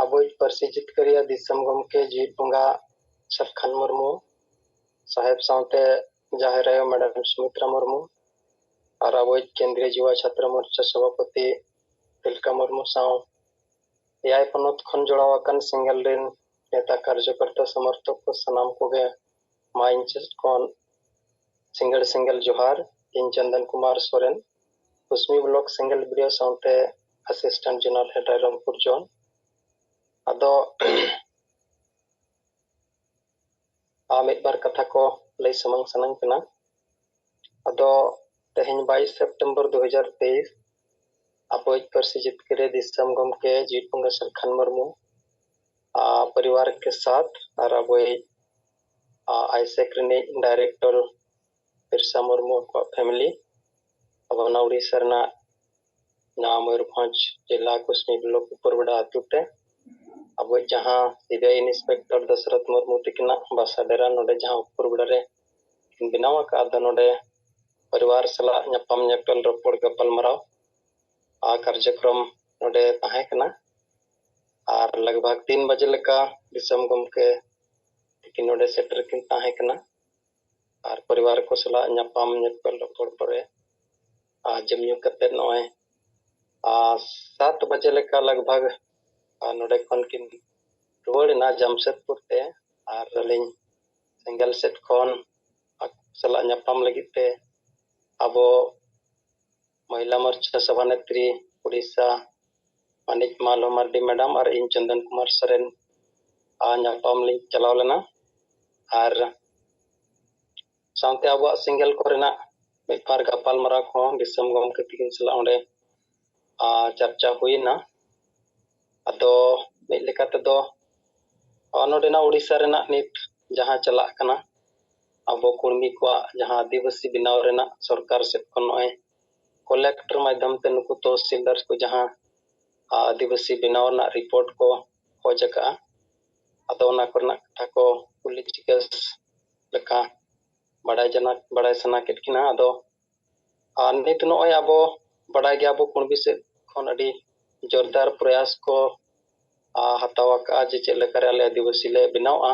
ᱟᱵᱚᱭᱤᱡ ᱯᱟᱹᱨᱥᱤ ᱡᱤᱛᱠᱟᱹᱨᱤᱭᱟᱹ ᱫᱤᱥᱚᱢ ᱜᱚᱢᱠᱮ ᱡᱤᱣᱤᱫ ᱵᱚᱸᱜᱟ ᱥᱟᱞᱠᱷᱟᱱ ᱢᱩᱨᱢᱩ ᱥᱟᱦᱮᱵ ᱥᱟᱶᱛᱮ ᱡᱟᱦᱮᱨ ᱟᱭᱳ ᱢᱮᱰᱟᱢ ᱥᱩᱢᱤᱛᱨᱟ ᱢᱩᱨᱢᱩ ᱟᱨ ᱟᱵᱚᱭᱤᱡ ᱠᱮᱱᱫᱨᱤᱭᱚ ᱡᱩᱵᱟ ᱪᱷᱟᱛᱨᱚ ᱢᱳᱨᱪᱟ ᱥᱚᱵᱷᱟᱯᱚᱛᱤ ᱛᱤᱞᱠᱟ ᱢᱩᱨᱢᱩ ᱥᱟᱶ ᱮᱭᱟᱭ ᱯᱚᱱᱚᱛ ᱠᱷᱚᱱ ᱡᱚᱲᱟᱣ ᱟᱠᱟᱱ ᱥᱮᱸᱜᱮᱞ ᱨᱮᱱ ᱱᱮᱛᱟ, ᱠᱟᱨᱡᱚᱠᱚᱨᱛᱟ, ᱥᱚᱢᱚᱨᱛᱷᱚᱠ ᱠᱚ ᱥᱟᱱᱟᱢ ᱠᱚᱜᱮ ᱢᱟ ᱤᱧ ᱥᱮᱫ ᱠᱷᱚᱱ ᱥᱤᱸᱜᱟᱹᱲ ᱥᱤᱸᱜᱟᱹᱲ ᱡᱚᱦᱟᱨ᱾ ᱤᱧ ᱪᱚᱱᱫᱚᱱ ᱠᱩᱢᱟᱨ ᱥᱚᱨᱮᱱ, ᱠᱩᱥᱢᱤ ᱵᱞᱚᱠ ᱥᱮᱸᱜᱮᱞ ᱵᱤᱰᱤᱭᱳ ᱥᱟᱶᱛᱮ assistant zonal head Rairangpur zone. ᱟᱫᱚ ᱟᱨ ᱢᱤᱫ ᱵᱟᱨ ᱠᱟᱛᱷᱟ ᱠᱚ ᱞᱟᱹᱭ ᱥᱟᱢᱟᱝ ᱥᱟᱱᱟᱧ ᱠᱟᱱᱟ᱾ ᱟᱫᱚ ᱛᱮᱦᱮᱧ ᱵᱟᱭᱤᱥ ᱥᱮᱯᱴᱮᱢᱵᱚᱨ ᱫᱩ ᱦᱟᱡᱟᱨ ᱛᱮᱭᱤᱥ ᱟᱵᱚᱭᱤᱡ ᱯᱟᱹᱨᱥᱤ ᱡᱤᱛᱠᱟᱹᱨᱤᱭᱟᱹ ᱫᱤᱥᱚᱢ ᱜᱚᱢᱠᱮ ᱡᱤᱣᱤᱫ ᱵᱚᱸᱜᱟ ᱥᱟᱞᱠᱷᱟᱱ ᱢᱩᱨᱢᱩ, ᱟ, ᱯᱚᱨᱤᱵᱟᱨ ᱠᱮ ᱥᱟᱛᱷ ᱟᱨ ᱟᱵᱚᱭᱤᱡ, ᱟ, ᱟᱭᱥᱮᱠ ᱨᱤᱱᱤᱡ ᱰᱟᱭᱨᱮᱠᱴᱚᱨ ᱵᱤᱨᱥᱟ ᱢᱩᱨᱢᱩ ᱟᱠᱚᱣᱟᱜ ᱯᱷᱮᱢᱤᱞᱤ ᱟᱵᱚ ᱱᱚᱣᱟ ᱩᱲᱤᱥᱥᱟ ᱨᱮᱱᱟᱜ ᱱᱚᱣᱟ ᱢᱚᱭᱩᱨᱵᱷᱚᱸᱡᱽ ᱡᱮᱞᱟ ᱠᱩᱥᱢᱤ ᱵᱞᱚᱠ ᱩᱯᱚᱨᱵᱮᱰᱟ ᱟᱹᱛᱩ ᱛᱮ ᱟᱵᱚᱭᱤᱡ ᱡᱟᱦᱟᱸ ᱥᱤᱵᱤᱟᱭ ᱤᱱᱥᱯᱮᱠᱴᱚᱨ ᱫᱚᱥᱨᱚᱛᱷ ᱢᱩᱨᱢᱩ ᱛᱤᱠᱤᱱᱟᱜ ᱵᱟᱥᱟ ᱰᱮᱨᱟ ᱱᱚᱰᱮ ᱡᱟᱦᱟᱸ ᱩᱯᱚᱨᱵᱮᱰᱟ ᱨᱮ ᱵᱮᱱᱟᱣ ᱟᱠᱟᱫ, ᱟᱫᱚ ᱱᱚᱰᱮ ᱯᱚᱨᱤᱵᱟᱨ ᱥᱟᱞᱟᱜ ᱧᱟᱯᱟᱢ ᱧᱮᱯᱮᱞ ᱨᱚᱯᱚᱲ ᱜᱟᱯᱟᱞᱢᱟᱨᱟᱣ ᱟᱨ ᱠᱟᱨᱡᱚᱠᱨᱚᱢ ᱱᱚᱰᱮ ᱛᱟᱦᱮᱸ ᱠᱟᱱᱟ᱾ ᱟᱨ ᱞᱟᱜᱽ ᱵᱷᱟᱜᱽ ᱛᱤᱱ ᱵᱟᱡᱮ ᱞᱮᱠᱟ ᱫᱤᱥᱚᱢ ᱜᱚᱢᱠᱮ ᱛᱤᱠᱤᱱ ᱱᱚᱰᱮ ᱥᱮᱴᱮᱨ ᱠᱤᱱ ᱛᱟᱦᱮᱸ ᱠᱟᱱᱟ᱾ ᱟᱨ ᱯᱚᱨᱤᱵᱟᱨ ᱠᱚ ᱥᱟᱞᱟᱜ ᱧᱟᱯᱟᱢ ᱧᱮᱯᱮᱞ ᱨᱚᱯᱚᱲ ᱯᱚᱨᱮ ᱟᱨ ᱡᱚᱢ ᱧᱩ ᱠᱟᱛᱮ ᱱᱚᱜᱼᱚᱭ ᱟᱨ ᱥᱟᱛ ᱵᱟᱡᱮ ᱞᱮᱠᱟ ᱞᱟᱜᱽ ᱵᱷᱟᱜᱽ ᱟᱨ ᱱᱚᱰᱮ ᱠᱷᱚᱱ ᱠᱤᱱ ᱨᱩᱣᱟᱹᱲ ᱮᱱᱟ ᱡᱟᱢᱥᱮᱫᱽᱯᱩᱨ ᱛᱮ᱾ ᱟᱨ ᱟᱹᱞᱤᱧ ᱥᱮᱸᱜᱮᱞ ᱥᱮᱫ ᱠᱷᱚᱱ ᱟᱠᱚ ᱥᱟᱞᱟᱜ ᱧᱟᱯᱟᱢ ᱞᱟᱹᱜᱤᱫ ᱛᱮ ᱟᱵᱚ ᱢᱚᱦᱤᱞᱟ ᱢᱳᱨᱪᱟ ᱥᱚᱵᱷᱟᱱᱮᱛᱨᱤ ᱩᱲᱤᱥᱥᱟ ᱢᱟᱹᱱᱤᱡ ᱢᱟᱞᱚ ᱢᱟᱨᱰᱤ ᱢᱮᱰᱟᱢ ᱟᱨ ᱤᱧ ᱪᱚᱱᱫᱚᱱ ᱠᱩᱢᱟᱨ ᱥᱚᱨᱮᱱ ᱟᱨ ᱧᱟᱯᱟᱢ ᱞᱤᱧ ᱪᱟᱞᱟᱣ ᱞᱮᱱᱟ᱾ ᱟᱨ ᱥᱟᱶᱛᱮ ᱟᱵᱚᱣᱟᱜ ᱥᱮᱸᱜᱮᱞ ᱠᱚᱨᱮᱱᱟᱜ ᱢᱤᱫ ᱵᱟᱨ ᱜᱟᱯᱟᱞ ᱢᱟᱨᱟᱣ ᱠᱚᱦᱚᱸ ᱫᱤᱥᱚᱢ ᱜᱚᱢᱠᱮ ᱛᱤᱠᱤᱱ ᱥᱟᱞᱟᱜ ᱚᱸᱰᱮ ᱟᱨ ᱪᱟᱨᱪᱟ ᱦᱩᱭᱱᱟ᱾ ᱟᱫᱚ ᱢᱤᱫ ᱞᱮᱠᱟ ᱛᱮᱫᱚ ᱱᱚᱰᱮᱱᱟᱜ ᱩᱲᱤᱥᱥᱟ ᱨᱮᱱᱟᱜ ᱱᱤᱛ ᱡᱟᱦᱟᱸ ᱪᱟᱞᱟᱜ ᱠᱟᱱᱟ, ᱟᱵᱚ ᱠᱩᱲᱢᱤ ᱠᱚᱣᱟᱜ ᱡᱟᱦᱟᱸ ᱟᱹᱫᱤᱵᱟᱹᱥᱤ ᱵᱮᱱᱟᱣ ᱨᱮᱱᱟᱜ ᱥᱚᱨᱠᱟᱨ ᱥᱮᱫ ᱠᱷᱚᱱ ᱱᱚᱜᱼᱚᱭ ᱠᱚᱞᱮᱠᱴᱚᱨ ᱢᱟᱫᱽᱫᱷᱚᱢ ᱛᱮ ᱱᱩᱠᱩ ᱛᱚᱦᱥᱤᱞᱫᱟᱨ ᱠᱚ ᱡᱟᱦᱟᱸ ᱟᱹᱫᱤᱵᱟᱹᱥᱤ ᱵᱮᱱᱟᱣ ᱨᱮᱱᱟᱜ ᱨᱤᱯᱳᱨᱴ ᱠᱚ ᱠᱷᱚᱡᱽ ᱟᱠᱟᱫᱼᱟ, ᱟᱫᱚ ᱚᱱᱟ ᱠᱚᱨᱮᱱᱟᱜ ᱠᱟᱛᱷᱟ ᱠᱚ ᱠᱩᱞᱤ ᱡᱤᱠᱟᱹᱥ ᱞᱮᱠᱟ ᱵᱟᱲᱟᱭ ᱡᱟᱱᱟ ᱵᱟᱲᱟᱭ ᱥᱟᱱᱟ ᱠᱮᱫ ᱠᱤᱱᱟ᱾ ᱟᱫᱚ ᱟᱨ ᱱᱤᱛ ᱱᱚᱜᱼᱚᱭ ᱟᱵᱚ ᱵᱟᱰᱟᱭ ᱜᱮᱭᱟᱵᱚ, ᱠᱩᱲᱢᱤ ᱥᱮᱫ ᱠᱷᱚᱱ ᱟᱹᱰᱤ ᱡᱳᱨᱫᱟᱨ ᱯᱨᱚᱭᱟᱥ ᱠᱚ ᱟᱨ ᱦᱟᱛᱟᱣ ᱟᱠᱟᱫᱼᱟ ᱡᱮ ᱪᱮᱫ ᱞᱮᱠᱟᱨᱮ ᱟᱞᱮ ᱟᱹᱫᱤᱵᱟᱹᱥᱤ ᱞᱮ ᱵᱮᱱᱟᱣᱼᱟ᱾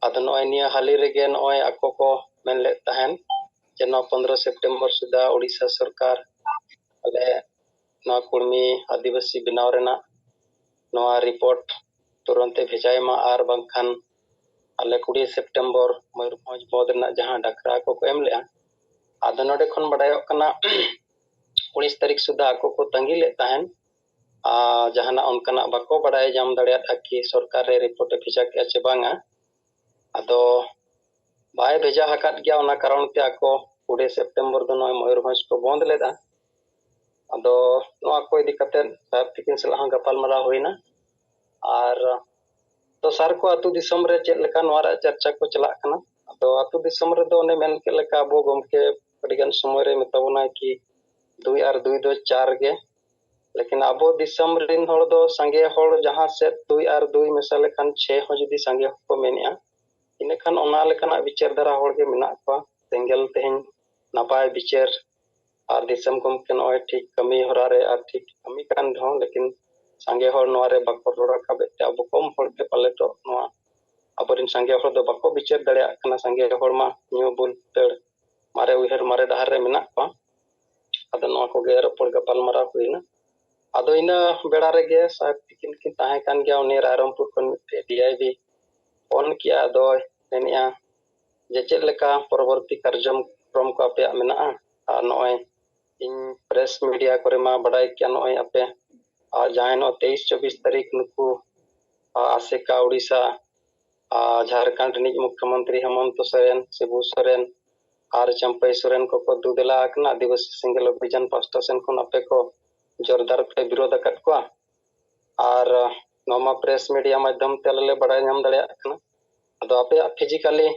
ᱟᱫᱚ ᱱᱚᱜᱼᱚᱭ ᱱᱤᱭᱟᱹ ᱦᱟᱹᱞᱤ ᱨᱮᱜᱮ ᱱᱚᱜᱼᱚᱭ ᱟᱠᱚ ᱠᱚ ᱢᱮᱱ ᱞᱮᱫ ᱛᱟᱦᱮᱱ ᱡᱮ ᱱᱚᱣᱟ ᱯᱚᱱᱫᱽᱨᱚ ᱥᱮᱯᱴᱮᱢᱵᱚᱨ ᱥᱩᱫᱷᱟ ᱳᱰᱤᱥᱟ ᱥᱚᱨᱠᱟᱨ ᱟᱞᱮ ᱱᱚᱣᱟ ᱠᱩᱲᱢᱤ ᱟᱹᱫᱤᱵᱟᱹᱥᱤ ᱵᱮᱱᱟᱣ ᱨᱮᱱᱟᱜ ᱱᱚᱣᱟ ᱨᱤᱯᱳᱨᱴ ᱛᱩᱨᱟᱹᱱᱛ ᱮ ᱵᱷᱮᱡᱟᱭ ᱢᱟ, ᱟᱨ ᱵᱟᱝᱠᱷᱟᱱ ᱟᱞᱮ ᱠᱩᱲᱤ ᱥᱮᱯᱴᱮᱢᱵᱚᱨ ᱢᱚᱭᱩᱨᱵᱷᱚᱸᱡᱽ ᱵᱚᱱᱫᱷ ᱨᱮᱱᱟᱜ ᱡᱟᱦᱟᱸ ᱰᱟᱠᱨᱟ ᱠᱚ ᱠᱚ ᱮᱢ ᱞᱮᱫᱼᱟ, ᱟᱫᱚ ᱱᱚᱰᱮ ᱠᱷᱚᱱ ᱵᱟᱰᱟᱭᱚᱜ ᱠᱟᱱᱟ ᱩᱱᱤᱥ ᱛᱟᱹᱨᱤᱠᱷ ᱥᱩᱫᱷᱟ ᱟᱠᱚ ᱠᱚ ᱛᱟᱺᱜᱤ ᱞᱮᱫ ᱛᱟᱦᱮᱱ, ᱟᱨ ᱡᱟᱦᱟᱱᱟᱜ ᱚᱱᱠᱟᱱᱟᱜ ᱵᱟᱠᱚ ᱵᱟᱰᱟᱭ ᱧᱟᱢ ᱫᱟᱲᱮᱭᱟᱫᱼᱟ ᱠᱤ ᱥᱚᱨᱠᱟᱨ ᱨᱮ ᱨᱤᱯᱳᱨᱴ ᱮ ᱵᱷᱮᱡᱟ ᱠᱮᱫᱼᱟ ᱪᱮ ᱵᱟᱝᱟ᱾ ᱟᱫᱚ ᱵᱟᱭ ᱵᱷᱮᱡᱟ ᱟᱠᱟᱫ ᱜᱮᱭᱟ, ᱚᱱᱟ ᱠᱟᱨᱚᱱ ᱛᱮ ᱟᱠᱚ ᱠᱩᱲᱤ ᱥᱮᱯᱴᱮᱢᱵᱚᱨ ᱫᱚ ᱱᱚᱜᱼᱚᱭ ᱢᱚᱭᱩᱨᱵᱷᱚᱸᱡᱽ ᱠᱚ ᱵᱚᱱᱫ ᱞᱮᱫᱟ᱾ ᱟᱫᱚ ᱱᱚᱣᱟ ᱠᱚ ᱤᱫᱤ ᱠᱟᱛᱮ ᱥᱟᱦᱮᱵ ᱛᱤᱠᱤᱱ ᱥᱟᱞᱟᱜ ᱦᱚᱸ ᱜᱟᱯᱟᱞ ᱢᱟᱨᱟᱣ ᱦᱩᱭᱱᱟ᱾ ᱟᱨ ᱫᱚᱥᱟᱨ ᱠᱚ ᱟᱹᱛᱩ ᱫᱤᱥᱚᱢ ᱨᱮ ᱪᱮᱫ ᱞᱮᱠᱟ ᱱᱚᱣᱟ ᱨᱮᱭᱟᱜ ᱪᱟᱨᱪᱟ ᱠᱚ ᱪᱟᱞᱟᱜ ᱠᱟᱱᱟ᱾ ᱟᱫᱚ ᱟᱹᱛᱩ ᱫᱤᱥᱚᱢ ᱨᱮᱫᱚ ᱚᱱᱮ ᱢᱮᱱ ᱠᱮᱫ ᱞᱮᱠᱟ ᱟᱵᱚ ᱜᱚᱢᱠᱮ ᱟᱹᱰᱤᱜᱟᱱ ᱥᱚᱢᱚᱭ ᱨᱮ ᱢᱮᱛᱟ ᱵᱚᱱᱟᱭ ᱠᱤ ᱫᱩᱭ ᱟᱨ ᱫᱩᱭ ᱫᱚ ᱪᱟᱨ ᱜᱮ, ᱞᱮᱠᱤᱱ ᱟᱵᱚ ᱫᱤᱥᱚᱢ ᱨᱮᱱ ᱦᱚᱲ ᱫᱚ ᱥᱟᱸᱜᱮ ᱦᱚᱲ ᱡᱟᱦᱟᱸ ᱥᱮᱫ ᱫᱩᱭ ᱟᱨ ᱫᱩᱭ ᱢᱮᱥᱟ ᱞᱮᱠᱷᱟᱱ ᱪᱷᱮ ᱦᱚᱸ ᱡᱩᱫᱤ ᱥᱟᱸᱜᱮ ᱦᱚᱲ ᱠᱚ ᱢᱮᱱᱮᱜᱼᱟ, ᱤᱱᱟᱹᱠᱷᱟᱱ ᱚᱱᱟ ᱞᱮᱠᱟᱱᱟᱜ ᱵᱤᱪᱟᱹᱨ ᱫᱷᱟᱨᱟ ᱦᱚᱲ ᱜᱮ ᱢᱮᱱᱟᱜ ᱠᱚᱣᱟ᱾ ᱥᱮᱸᱜᱮᱞ ᱛᱮᱦᱮᱧ ᱱᱟᱯᱟᱭ ᱵᱤᱪᱟᱹᱨ ᱟᱨ ᱫᱤᱥᱚᱢ ᱜᱚᱢᱠᱮ ᱱᱚᱜᱼᱚᱭ ᱴᱷᱤᱠ ᱠᱟᱹᱢᱤ ᱦᱚᱨᱟ ᱨᱮ ᱟᱨ ᱴᱷᱤᱠ ᱠᱟᱹᱢᱤ ᱠᱟᱱ ᱨᱮᱦᱚᱸ, ᱞᱮᱠᱤᱱ ᱥᱟᱸᱜᱮ ᱦᱚᱲ ᱱᱚᱣᱟ ᱨᱮ ᱵᱟᱠᱚ ᱨᱚᱲ ᱨᱟᱠᱟᱵᱮᱫ ᱛᱮ ᱟᱵᱚ ᱠᱚᱢ ᱦᱚᱲ ᱜᱮ ᱯᱟᱞᱮᱫᱚᱜ ᱱᱚᱣᱟ ᱟᱵᱚᱨᱮᱱ ᱥᱟᱸᱜᱮ ᱦᱚᱲ ᱫᱚ ᱵᱟᱠᱚ ᱵᱤᱪᱟᱹᱨ ᱫᱟᱲᱮᱭᱟᱜ ᱠᱟᱱᱟ᱾ ᱥᱟᱸᱜᱮ ᱦᱚᱲ ᱢᱟ ᱧᱩ ᱵᱩᱞ ᱫᱟᱹᱲ ᱢᱟᱨᱮ ᱩᱭᱦᱟᱹᱨ ᱢᱟᱨᱮ ᱰᱟᱦᱟᱨ ᱨᱮ ᱢᱮᱱᱟᱜ ᱠᱚᱣᱟ᱾ ᱟᱫᱚ ᱱᱚᱣᱟ ᱠᱚᱜᱮ ᱨᱚᱯᱚᱲ ᱜᱟᱯᱟᱞ ᱢᱟᱨᱟᱣ ᱦᱩᱭᱱᱟ᱾ ᱟᱫᱚ ᱤᱱᱟᱹ ᱵᱮᱲᱟ ᱨᱮᱜᱮ ᱥᱟᱦᱮᱵᱽ ᱛᱤᱠᱤᱱ ᱠᱤᱱ ᱛᱟᱦᱮᱸ ᱠᱟᱱ ᱜᱮᱭᱟ, ᱩᱱᱤ ᱨᱟᱭᱨᱚᱝᱯᱩᱨ ᱠᱷᱚᱱ ᱢᱤᱫᱴᱮᱡ ᱰᱤ ᱟᱭ ᱵᱤ ᱯᱷᱳᱱ ᱠᱮᱜᱼᱟ᱾ ᱟᱫᱚᱭ ᱢᱮᱱᱮᱜᱼᱟ ᱡᱮ ᱪᱮᱫ ᱞᱮᱠᱟ ᱯᱚᱨᱚᱵᱚᱨᱛᱤ ᱠᱟᱨᱡᱚᱠᱨᱚᱢ ᱠᱚ ᱟᱯᱮᱭᱟᱜ ᱢᱮᱱᱟᱜᱼᱟ᱾ ᱟᱨ ᱱᱚᱜᱼᱚᱭ ᱤᱧ ᱯᱨᱮᱥ ᱢᱤᱰᱤᱭᱟ ᱠᱚᱨᱮ ᱢᱟ ᱵᱟᱰᱟᱭ ᱜᱮᱭᱟ, ᱱᱚᱜᱼᱚᱭ ᱟᱯᱮ ᱟᱨ ᱡᱟᱦᱟᱸᱭ ᱱᱚᱜᱼᱚᱭ ᱛᱮᱭᱤᱥ ᱪᱚᱵᱵᱤᱥ ᱛᱟᱹᱨᱤᱠᱷ ᱱᱩᱠᱩ ᱟᱨ ᱟᱥᱮᱠᱟ ᱳᱰᱤᱥᱟ ᱟᱨ ᱡᱷᱟᱲᱠᱷᱚᱸᱰ ᱨᱤᱱᱤᱡ ᱢᱩᱠᱷᱭᱚᱢᱚᱱᱛᱨᱤ ᱦᱮᱢᱚᱱᱛᱚ ᱥᱚᱨᱮᱱ, ᱥᱤᱵᱩ ᱥᱚᱨᱮᱱ ᱟᱨ ᱪᱟᱢᱯᱟᱭ ᱥᱚᱨᱮᱱ ᱠᱚᱠᱚ ᱫᱩ ᱫᱮᱞᱟ ᱟᱠᱟᱱᱟ᱾ ᱟᱹᱫᱤᱵᱟᱹᱥᱤ ᱥᱮᱸᱜᱮᱞ ᱚᱵᱷᱤᱡᱟᱱ ᱯᱟᱥᱴᱟ ᱥᱮᱱ ᱠᱷᱚᱱ ᱟᱯᱮ ᱠᱚ ᱡᱳᱨᱫᱟᱨ ᱯᱮ ᱵᱤᱨᱳᱫ ᱟᱠᱟᱫ ᱠᱚᱣᱟ᱾ ᱟᱨ ᱱᱚᱣᱟ ᱢᱟ ᱯᱨᱮᱥ ᱢᱤᱰᱤᱭᱟ ᱢᱟᱫᱽᱫᱷᱚᱢ ᱛᱮ ᱟᱞᱮ ᱞᱮ ᱵᱟᱲᱟᱭ ᱧᱟᱢ ᱫᱟᱲᱮᱭᱟᱜ ᱠᱟᱱᱟ᱾ ᱟᱫᱚ ᱟᱯᱮᱭᱟᱜ ᱯᱷᱤᱡᱤᱠᱟᱞᱤ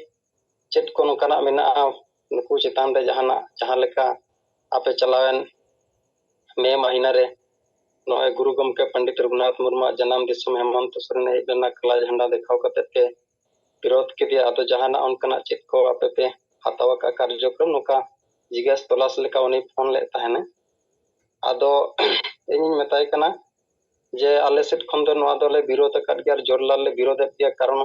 ᱪᱮᱫ ᱠᱚ ᱱᱚᱝᱠᱟᱱᱟᱜ ᱢᱮᱱᱟᱜᱼᱟ ᱱᱩᱠᱩ ᱪᱮᱛᱟᱱ ᱨᱮ ᱡᱟᱦᱟᱱᱟᱜ, ᱡᱟᱦᱟᱸ ᱞᱮᱠᱟ ᱟᱯᱮ ᱪᱟᱞᱟᱣᱮᱱ ᱢᱮ ᱢᱟᱹᱦᱤᱱᱟ ᱨᱮ ᱱᱚᱜᱼᱚᱭ ᱜᱩᱨᱩ ᱜᱚᱢᱠᱮ ᱯᱚᱱᱰᱤᱛ ᱨᱚᱜᱷᱩᱱᱟᱛᱷ ᱢᱩᱨᱢᱩᱣᱟᱜ ᱡᱟᱱᱟᱢ ᱫᱤᱥᱚᱢ ᱦᱮᱢᱚᱱᱛᱚ ᱥᱚᱨᱮᱱ ᱦᱮᱡ ᱞᱮᱱᱟ, ᱠᱟᱞᱟ ᱡᱷᱟᱱᱰᱟ ᱫᱮᱠᱷᱟᱣ ᱠᱟᱛᱮ ᱯᱮ ᱵᱤᱨᱳᱫ ᱠᱮᱫᱮᱭᱟ᱾ ᱟᱫᱚ ᱡᱟᱦᱟᱱᱟᱜ ᱚᱱᱠᱟᱱᱟᱜ ᱪᱮᱫ ᱠᱚ ᱟᱯᱮ ᱯᱮ ᱦᱟᱛᱟᱣ ᱟᱠᱟᱫ ᱠᱟᱨᱡᱚᱠᱨᱚᱢ, ᱱᱚᱝᱠᱟ ᱡᱤᱜᱽᱜᱟᱥ ᱛᱚᱞᱟᱥ ᱞᱮᱠᱟ ᱩᱱᱤ ᱯᱷᱳᱱ ᱞᱮᱫ ᱛᱟᱦᱮᱱᱟ᱾ ᱟᱫᱚ ᱤᱧᱤᱧ ᱢᱮᱛᱟᱭ ᱠᱟᱱᱟ ᱡᱮ ᱟᱞᱮ ᱥᱮᱫ ᱠᱷᱚᱱ ᱫᱚ ᱱᱚᱣᱟ ᱫᱚᱞᱮ ᱵᱤᱨᱳᱫ ᱟᱠᱟᱫ ᱜᱮᱭᱟ ᱟᱨ ᱡᱳᱨᱫᱟᱨ ᱞᱮ ᱵᱤᱨᱳᱫᱮᱫ ᱜᱮᱭᱟ, ᱠᱟᱨᱚᱱ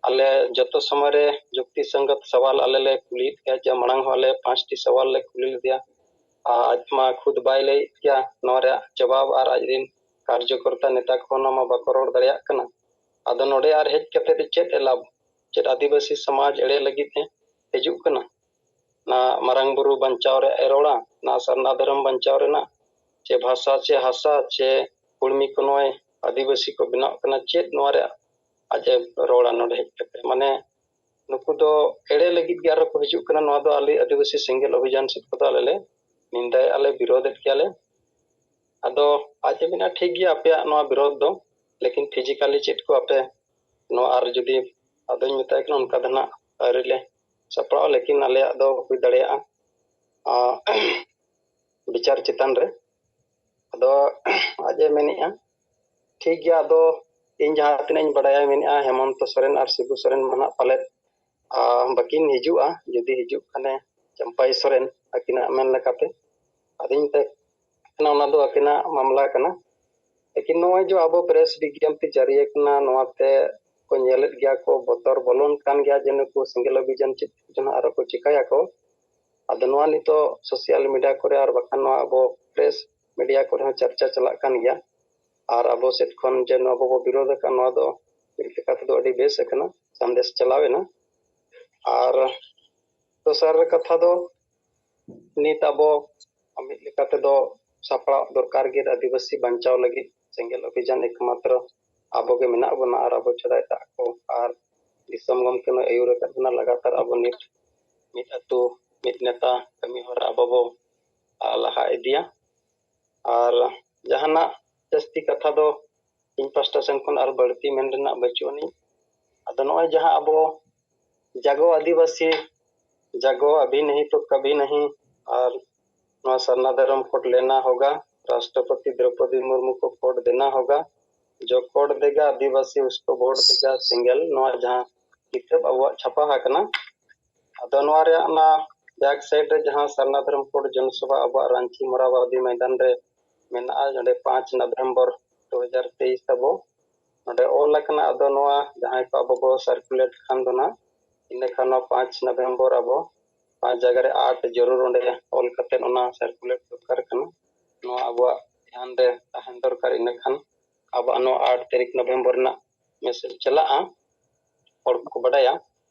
ᱟᱞᱮ ᱡᱚᱛᱚ ᱥᱚᱢᱚᱭ ᱨᱮ ᱡᱩᱠᱛᱤ ᱥᱚᱝᱜᱚᱛ ᱥᱟᱣᱟᱞ ᱟᱞᱮ ᱞᱮ ᱠᱩᱞᱤᱭᱮᱫ ᱜᱮᱭᱟ ᱡᱮ ᱢᱟᱲᱟᱝ ᱦᱚᱸ ᱟᱞᱮ ᱯᱟᱸᱪᱴᱤ ᱥᱟᱣᱟᱞ ᱞᱮ ᱠᱩᱞᱤ ᱞᱮᱫᱮᱭᱟ, ᱟᱨ ᱟᱡ ᱢᱟ ᱠᱷᱩᱫ ᱵᱟᱭ ᱞᱟᱹᱭᱮᱫ ᱜᱮᱭᱟ ᱱᱚᱣᱟ ᱨᱮᱭᱟᱜ ᱡᱚᱵᱟᱵ, ᱟᱨ ᱟᱡ ᱨᱮᱱ ᱠᱟᱨᱡᱚᱠᱚᱨᱛᱟ ᱱᱮᱛᱟ ᱠᱚᱦᱚᱸ ᱱᱚᱣᱟ ᱢᱟ ᱵᱟᱠᱚ ᱨᱚᱲ ᱫᱟᱲᱮᱭᱟᱜ ᱠᱟᱱᱟ᱾ ᱟᱫᱚ ᱱᱚᱰᱮ ᱟᱨ ᱦᱮᱡ ᱠᱟᱛᱮ ᱫᱚ ᱪᱮᱫ ᱮ ᱞᱟᱵᱷ? ᱪᱮᱫ ᱟᱹᱫᱤᱵᱟᱹᱥᱤ ᱥᱚᱢᱟᱡᱽ ᱮᱲᱮ ᱞᱟᱹᱜᱤᱫ ᱮ ᱦᱤᱡᱩᱜ ᱠᱟᱱᱟ? ᱱᱟ ᱢᱟᱨᱟᱝ ᱵᱩᱨᱩ ᱵᱟᱧᱪᱟᱣ ᱨᱮᱭᱟᱜ ᱮ ᱨᱚᱲᱟ, ᱱᱟ ᱥᱟᱨᱱᱟ ᱫᱷᱚᱨᱚᱢ ᱵᱟᱧᱪᱟᱣ ᱨᱮᱱᱟᱜ, ᱪᱮ ᱵᱷᱟᱥᱟ ᱪᱮ ᱦᱟᱥᱟ ᱪᱮ ᱠᱩᱲᱢᱤ ᱠᱚ ᱱᱚᱜᱼᱚᱭ ᱟᱹᱫᱤᱵᱟᱹᱥᱤ ᱠᱚ ᱵᱮᱱᱟᱜ ᱠᱟᱱᱟ, ᱪᱮᱫ ᱱᱚᱣᱟ ᱨᱮᱭᱟᱜ ᱟᱡ ᱮ ᱨᱚᱲᱟ ᱱᱚᱰᱮ ᱦᱮᱡ ᱠᱟᱛᱮ? ᱢᱟᱱᱮ ᱱᱩᱠᱩ ᱫᱚ ᱮᱲᱮ ᱞᱟᱹᱜᱤᱫ ᱜᱮ ᱟᱨᱦᱚᱸ ᱠᱚ ᱦᱤᱡᱩᱜ ᱠᱟᱱᱟ᱾ ᱱᱚᱣᱟ ᱫᱚ ᱟᱞᱮ ᱟᱹᱫᱤᱵᱟᱹᱥᱤ ᱥᱮᱸᱜᱮᱞ ᱚᱵᱷᱤᱡᱟᱱ ᱥᱮᱫ ᱠᱷᱚᱱ ᱫᱚ ᱟᱞᱮ ᱞᱮ ᱱᱤᱱᱫᱟᱭᱮᱫᱼᱟ ᱞᱮ, ᱵᱤᱨᱳᱫᱮᱫ ᱜᱮᱭᱟᱞᱮ᱾ ᱟᱫᱚ ᱟᱡ ᱮ ᱢᱮᱱᱟ ᱴᱷᱤᱠ ᱜᱮᱭᱟ ᱟᱯᱮᱭᱟᱜ ᱱᱚᱣᱟ ᱵᱤᱨᱳᱫ ᱫᱚ, ᱞᱮᱠᱤᱱ ᱯᱷᱤᱡᱤᱠᱟᱞᱤ ᱪᱮᱫ ᱠᱚ ᱟᱯᱮ ᱱᱚᱣᱟ ᱟᱨ ᱡᱩᱫᱤ, ᱟᱫᱚᱧ ᱢᱮᱛᱟᱭ ᱠᱟᱱᱟ ᱚᱱᱠᱟ ᱫᱚ ᱱᱟᱜ ᱟᱹᱣᱨᱤ ᱞᱮ ᱥᱟᱯᱲᱟᱜᱼᱟ, ᱞᱮᱠᱤᱱ ᱟᱞᱮᱭᱟᱜ ᱫᱚ ᱦᱩᱭ ᱫᱟᱲᱮᱭᱟᱜᱼᱟ ᱟᱸ, ᱵᱤᱪᱟᱨ ᱪᱮᱛᱟᱱ ᱨᱮ᱾ ᱟᱫᱚ ᱟᱡ ᱮ ᱢᱮᱱᱮᱫᱼᱟ ᱴᱷᱤᱠ ᱜᱮᱭᱟ, ᱟᱫᱚ ᱤᱧ ᱡᱟᱦᱟᱸ ᱛᱤᱱᱟᱹᱜ ᱤᱧ ᱵᱟᱰᱟᱭᱟ ᱢᱮᱱᱮᱫᱼᱟ ᱦᱮᱢᱚᱱᱛᱚ ᱥᱚᱨᱮᱱ ᱟᱨ ᱥᱤᱵᱩ ᱥᱚᱨᱮᱱ ᱢᱟ ᱱᱟᱜ ᱯᱟᱞᱮᱫ ᱟᱸ, ᱵᱟᱹᱠᱤᱱ ᱦᱤᱡᱩᱜᱼᱟ, ᱡᱩᱫᱤ ᱦᱤᱡᱩᱜ ᱠᱷᱟᱱᱮ ᱪᱟᱢᱯᱟᱭ ᱥᱚᱨᱮᱱ ᱟᱹᱠᱤᱱᱟᱜ ᱢᱮᱱ ᱞᱮᱠᱟᱛᱮ᱾ ᱟᱫᱚᱧ ᱢᱮᱛᱟᱭ ᱠᱟᱱᱟ ᱚᱱᱟ ᱫᱚ ᱟᱹᱠᱤᱱᱟᱜ ᱢᱟᱢᱞᱟ ᱠᱟᱱᱟ, ᱞᱮᱠᱤᱱ ᱱᱚᱜᱼᱚᱭ ᱡᱮ ᱟᱵᱚ ᱯᱨᱮᱥ ᱵᱤᱜᱽᱜᱟᱯᱛᱤ ᱡᱟᱹᱨᱤ ᱟᱠᱟᱱᱟ, ᱱᱚᱣᱟ ᱛᱮ ᱠᱚ ᱧᱮᱞᱮᱫ ᱜᱮᱭᱟ ᱠᱚ, ᱵᱚᱛᱚᱨ ᱵᱚᱞᱚᱱ ᱠᱟᱱ ᱜᱮᱭᱟ ᱡᱮ ᱱᱩᱠᱩ ᱥᱮᱸᱜᱮᱞ ᱚᱵᱷᱤᱡᱟᱱ ᱪᱮᱫ ᱪᱚ ᱱᱟᱜ ᱟᱨᱚ ᱠᱚ ᱪᱤᱠᱟᱹᱭᱟᱠᱚ᱾ ᱟᱫᱚ ᱱᱚᱣᱟ ᱱᱤᱛᱚᱜ ᱥᱳᱥᱟᱞ ᱢᱤᱰᱤᱭᱟ ᱠᱚᱨᱮ ᱟᱨ ᱵᱟᱠᱷᱟᱱ ᱱᱚᱣᱟ ᱟᱵᱚ ᱯᱨᱮᱥ ᱢᱤᱰᱤᱭᱟ ᱠᱚᱨᱮ ᱦᱚᱸ ᱪᱟᱨᱪᱟ ᱪᱟᱞᱟᱜ ᱠᱟᱱ ᱜᱮᱭᱟ᱾ ᱟᱨ ᱟᱵᱚ ᱥᱮᱫ ᱠᱷᱚᱱ ᱡᱮ ᱱᱚᱣᱟ ᱵᱟᱵᱚ ᱵᱤᱨᱳᱫ ᱟᱠᱟᱫ, ᱱᱚᱣᱟ ᱫᱚ ᱢᱤᱫ ᱞᱮᱠᱟ ᱛᱮᱫᱚ ᱟᱹᱰᱤ ᱵᱮᱥ ᱟᱠᱟᱱᱟ, ᱥᱟᱸᱫᱮᱥ ᱪᱟᱞᱟᱣ ᱮᱱᱟ᱾ ᱟᱨ ᱫᱚᱥᱟᱨ ᱠᱟᱛᱷᱟ ᱫᱚ, ᱱᱤᱛ ᱟᱵᱚ ᱢᱤᱫ ᱞᱮᱠᱟ ᱛᱮᱫᱚ ᱥᱟᱯᱲᱟᱣ ᱫᱚᱨᱠᱟᱨ ᱜᱮ, ᱟᱹᱫᱤᱵᱟᱹᱥᱤ ᱵᱟᱧᱪᱟᱣ ᱞᱟᱹᱜᱤᱫ ᱥᱮᱸᱜᱮᱞ ᱚᱵᱷᱤᱡᱟᱱ ᱮᱠᱢᱟᱛᱨᱚ ᱟᱵᱚ ᱜᱮ ᱢᱮᱱᱟᱜ ᱵᱚᱱᱟ, ᱟᱨ ᱟᱵᱚ ᱪᱷᱟᱲᱟ ᱮᱴᱟᱜ ᱠᱚ, ᱟᱨ ᱫᱤᱥᱚᱢ ᱜᱚᱢᱠᱮ ᱱᱚᱣᱟ ᱟᱹᱭᱩᱨ ᱟᱠᱟᱫ ᱵᱚᱱᱟ ᱞᱟᱜᱟᱛᱟᱨ ᱟᱵᱚ ᱱᱤᱛ ᱢᱤᱫ ᱟᱹᱛᱩ, ᱢᱤᱫ ᱱᱮᱛᱟ ᱠᱟᱹᱢᱤ ᱦᱚᱨᱟ ᱟᱵᱚ ᱵᱚ, ᱟ, ᱞᱟᱦᱟ ᱤᱫᱤᱭᱟ᱾ ᱟᱨ ᱡᱟᱦᱟᱱᱟᱜ ᱡᱟᱹᱥᱛᱤ ᱠᱟᱛᱷᱟ ᱫᱚ ᱤᱧ ᱯᱟᱥᱴᱟ ᱥᱮᱱ ᱠᱷᱚᱱ ᱟᱨ ᱵᱟᱹᱲᱛᱤ ᱢᱮᱱ ᱨᱮᱱᱟᱜ ᱵᱟᱹᱪᱩᱜ ᱟᱹᱱᱤᱡ᱾ ᱟᱫᱚ ᱱᱚᱜᱼᱚᱭ ᱡᱟᱦᱟᱸ ᱟᱵᱚ ᱡᱟᱜᱚ ᱟᱹᱫᱤᱵᱟᱹᱥᱤ, ᱡᱟᱜᱚ ᱟᱵᱷᱤ ᱱᱟᱦᱤ ᱛᱚ ᱠᱟᱵᱷᱤ ᱱᱟᱦᱤ, ᱟᱨ ᱱᱚᱣᱟ ᱥᱟᱨᱱᱟ ᱫᱷᱚᱨᱚᱢ ᱠᱳᱰ ᱞᱮᱱᱟ ᱦᱳᱜᱟ, ᱨᱟᱥᱴᱨᱚᱯᱚᱛᱤ ᱫᱨᱚᱯᱚᱫᱤ ᱢᱩᱨᱢᱩ ᱠᱚ ᱠᱳᱰ ᱫᱮᱱᱟ ᱦᱳᱜᱟ, ᱡᱚ ᱠᱳᱰ ᱫᱮᱜᱟ ᱟᱹᱫᱤᱵᱟᱹᱥᱤ ᱩᱥᱠᱳ ᱵᱷᱳᱴ ᱫᱮᱜᱟ ᱥᱮᱸᱜᱮᱞ, ᱱᱚᱣᱟ ᱡᱟᱦᱟᱸ ᱠᱤᱛᱟᱹᱵ ᱟᱵᱚᱣᱟᱜ ᱪᱷᱟᱯᱟ ᱟᱠᱟᱱᱟ, ᱟᱫᱚ ᱱᱚᱣᱟ ᱨᱮᱭᱟᱜ ᱚᱱᱟ ᱵᱮᱠ ᱥᱟᱭᱤᱰ ᱨᱮ ᱡᱟᱦᱟᱸ ᱥᱟᱨᱱᱟ ᱫᱷᱚᱨᱚᱢ ᱠᱳᱰ ᱡᱚᱱᱥᱚᱵᱷᱟ ᱟᱵᱚᱣᱟᱜ ᱨᱟᱺᱪᱤ ᱢᱚᱨᱟᱵᱟᱫᱤ ᱢᱚᱭᱫᱟᱱ ᱨᱮ ᱢᱮᱱᱟᱜᱼᱟ, ᱱᱚᱰᱮ ᱯᱟᱸᱪ ᱱᱚᱵᱷᱮᱢᱵᱚᱨ ᱫᱩ ᱦᱟᱡᱟᱨ ᱛᱮᱭᱤᱥ ᱟᱵᱚ ᱱᱚᱰᱮ ᱚᱞ ᱟᱠᱟᱱᱟ᱾ ᱟᱫᱚ ᱱᱚᱣᱟ ᱡᱟᱦᱟᱸᱭ ᱠᱚ ᱟᱵᱚ ᱵᱚ ᱥᱟᱨᱠᱩᱞᱮᱴ ᱠᱷᱟᱱ ᱫᱚ ᱱᱟᱜ, ᱤᱱᱟᱹ ᱠᱷᱟᱱ ᱱᱚᱣᱟ ᱯᱟᱸᱪ ᱱᱚᱵᱷᱮᱢᱵᱚᱨ ᱟᱵᱚ ᱯᱟᱸᱪ ᱡᱟᱭᱜᱟ ᱨᱮ ᱟᱴ ᱡᱟᱹᱨᱩᱲ ᱚᱸᱰᱮ ᱚᱞ ᱠᱟᱛᱮ ᱚᱱᱟ ᱥᱟᱨᱠᱩᱞᱮᱴ ᱫᱚᱨᱠᱟᱨ ᱠᱟᱱᱟ᱾ ᱱᱚᱣᱟ ᱟᱵᱚᱣᱟᱜ ᱫᱷᱮᱭᱟᱱ ᱨᱮ ᱛᱟᱦᱮᱱ ᱫᱚᱨᱠᱟᱨ, ᱤᱱᱟᱹ ᱠᱷᱟᱱ ᱟᱵᱚᱣᱟᱜ ᱱᱚᱣᱟ ᱟᱴ ᱛᱟᱹᱨᱤᱠᱷ ᱱᱚᱵᱷᱮᱢᱵᱚᱨ ᱨᱮᱱᱟᱜ ᱢᱮᱥᱮᱡᱽ ᱪᱟᱞᱟᱜᱼᱟ, ᱦᱚᱲ ᱠᱚ ᱵᱟᱰᱟᱭᱟ᱾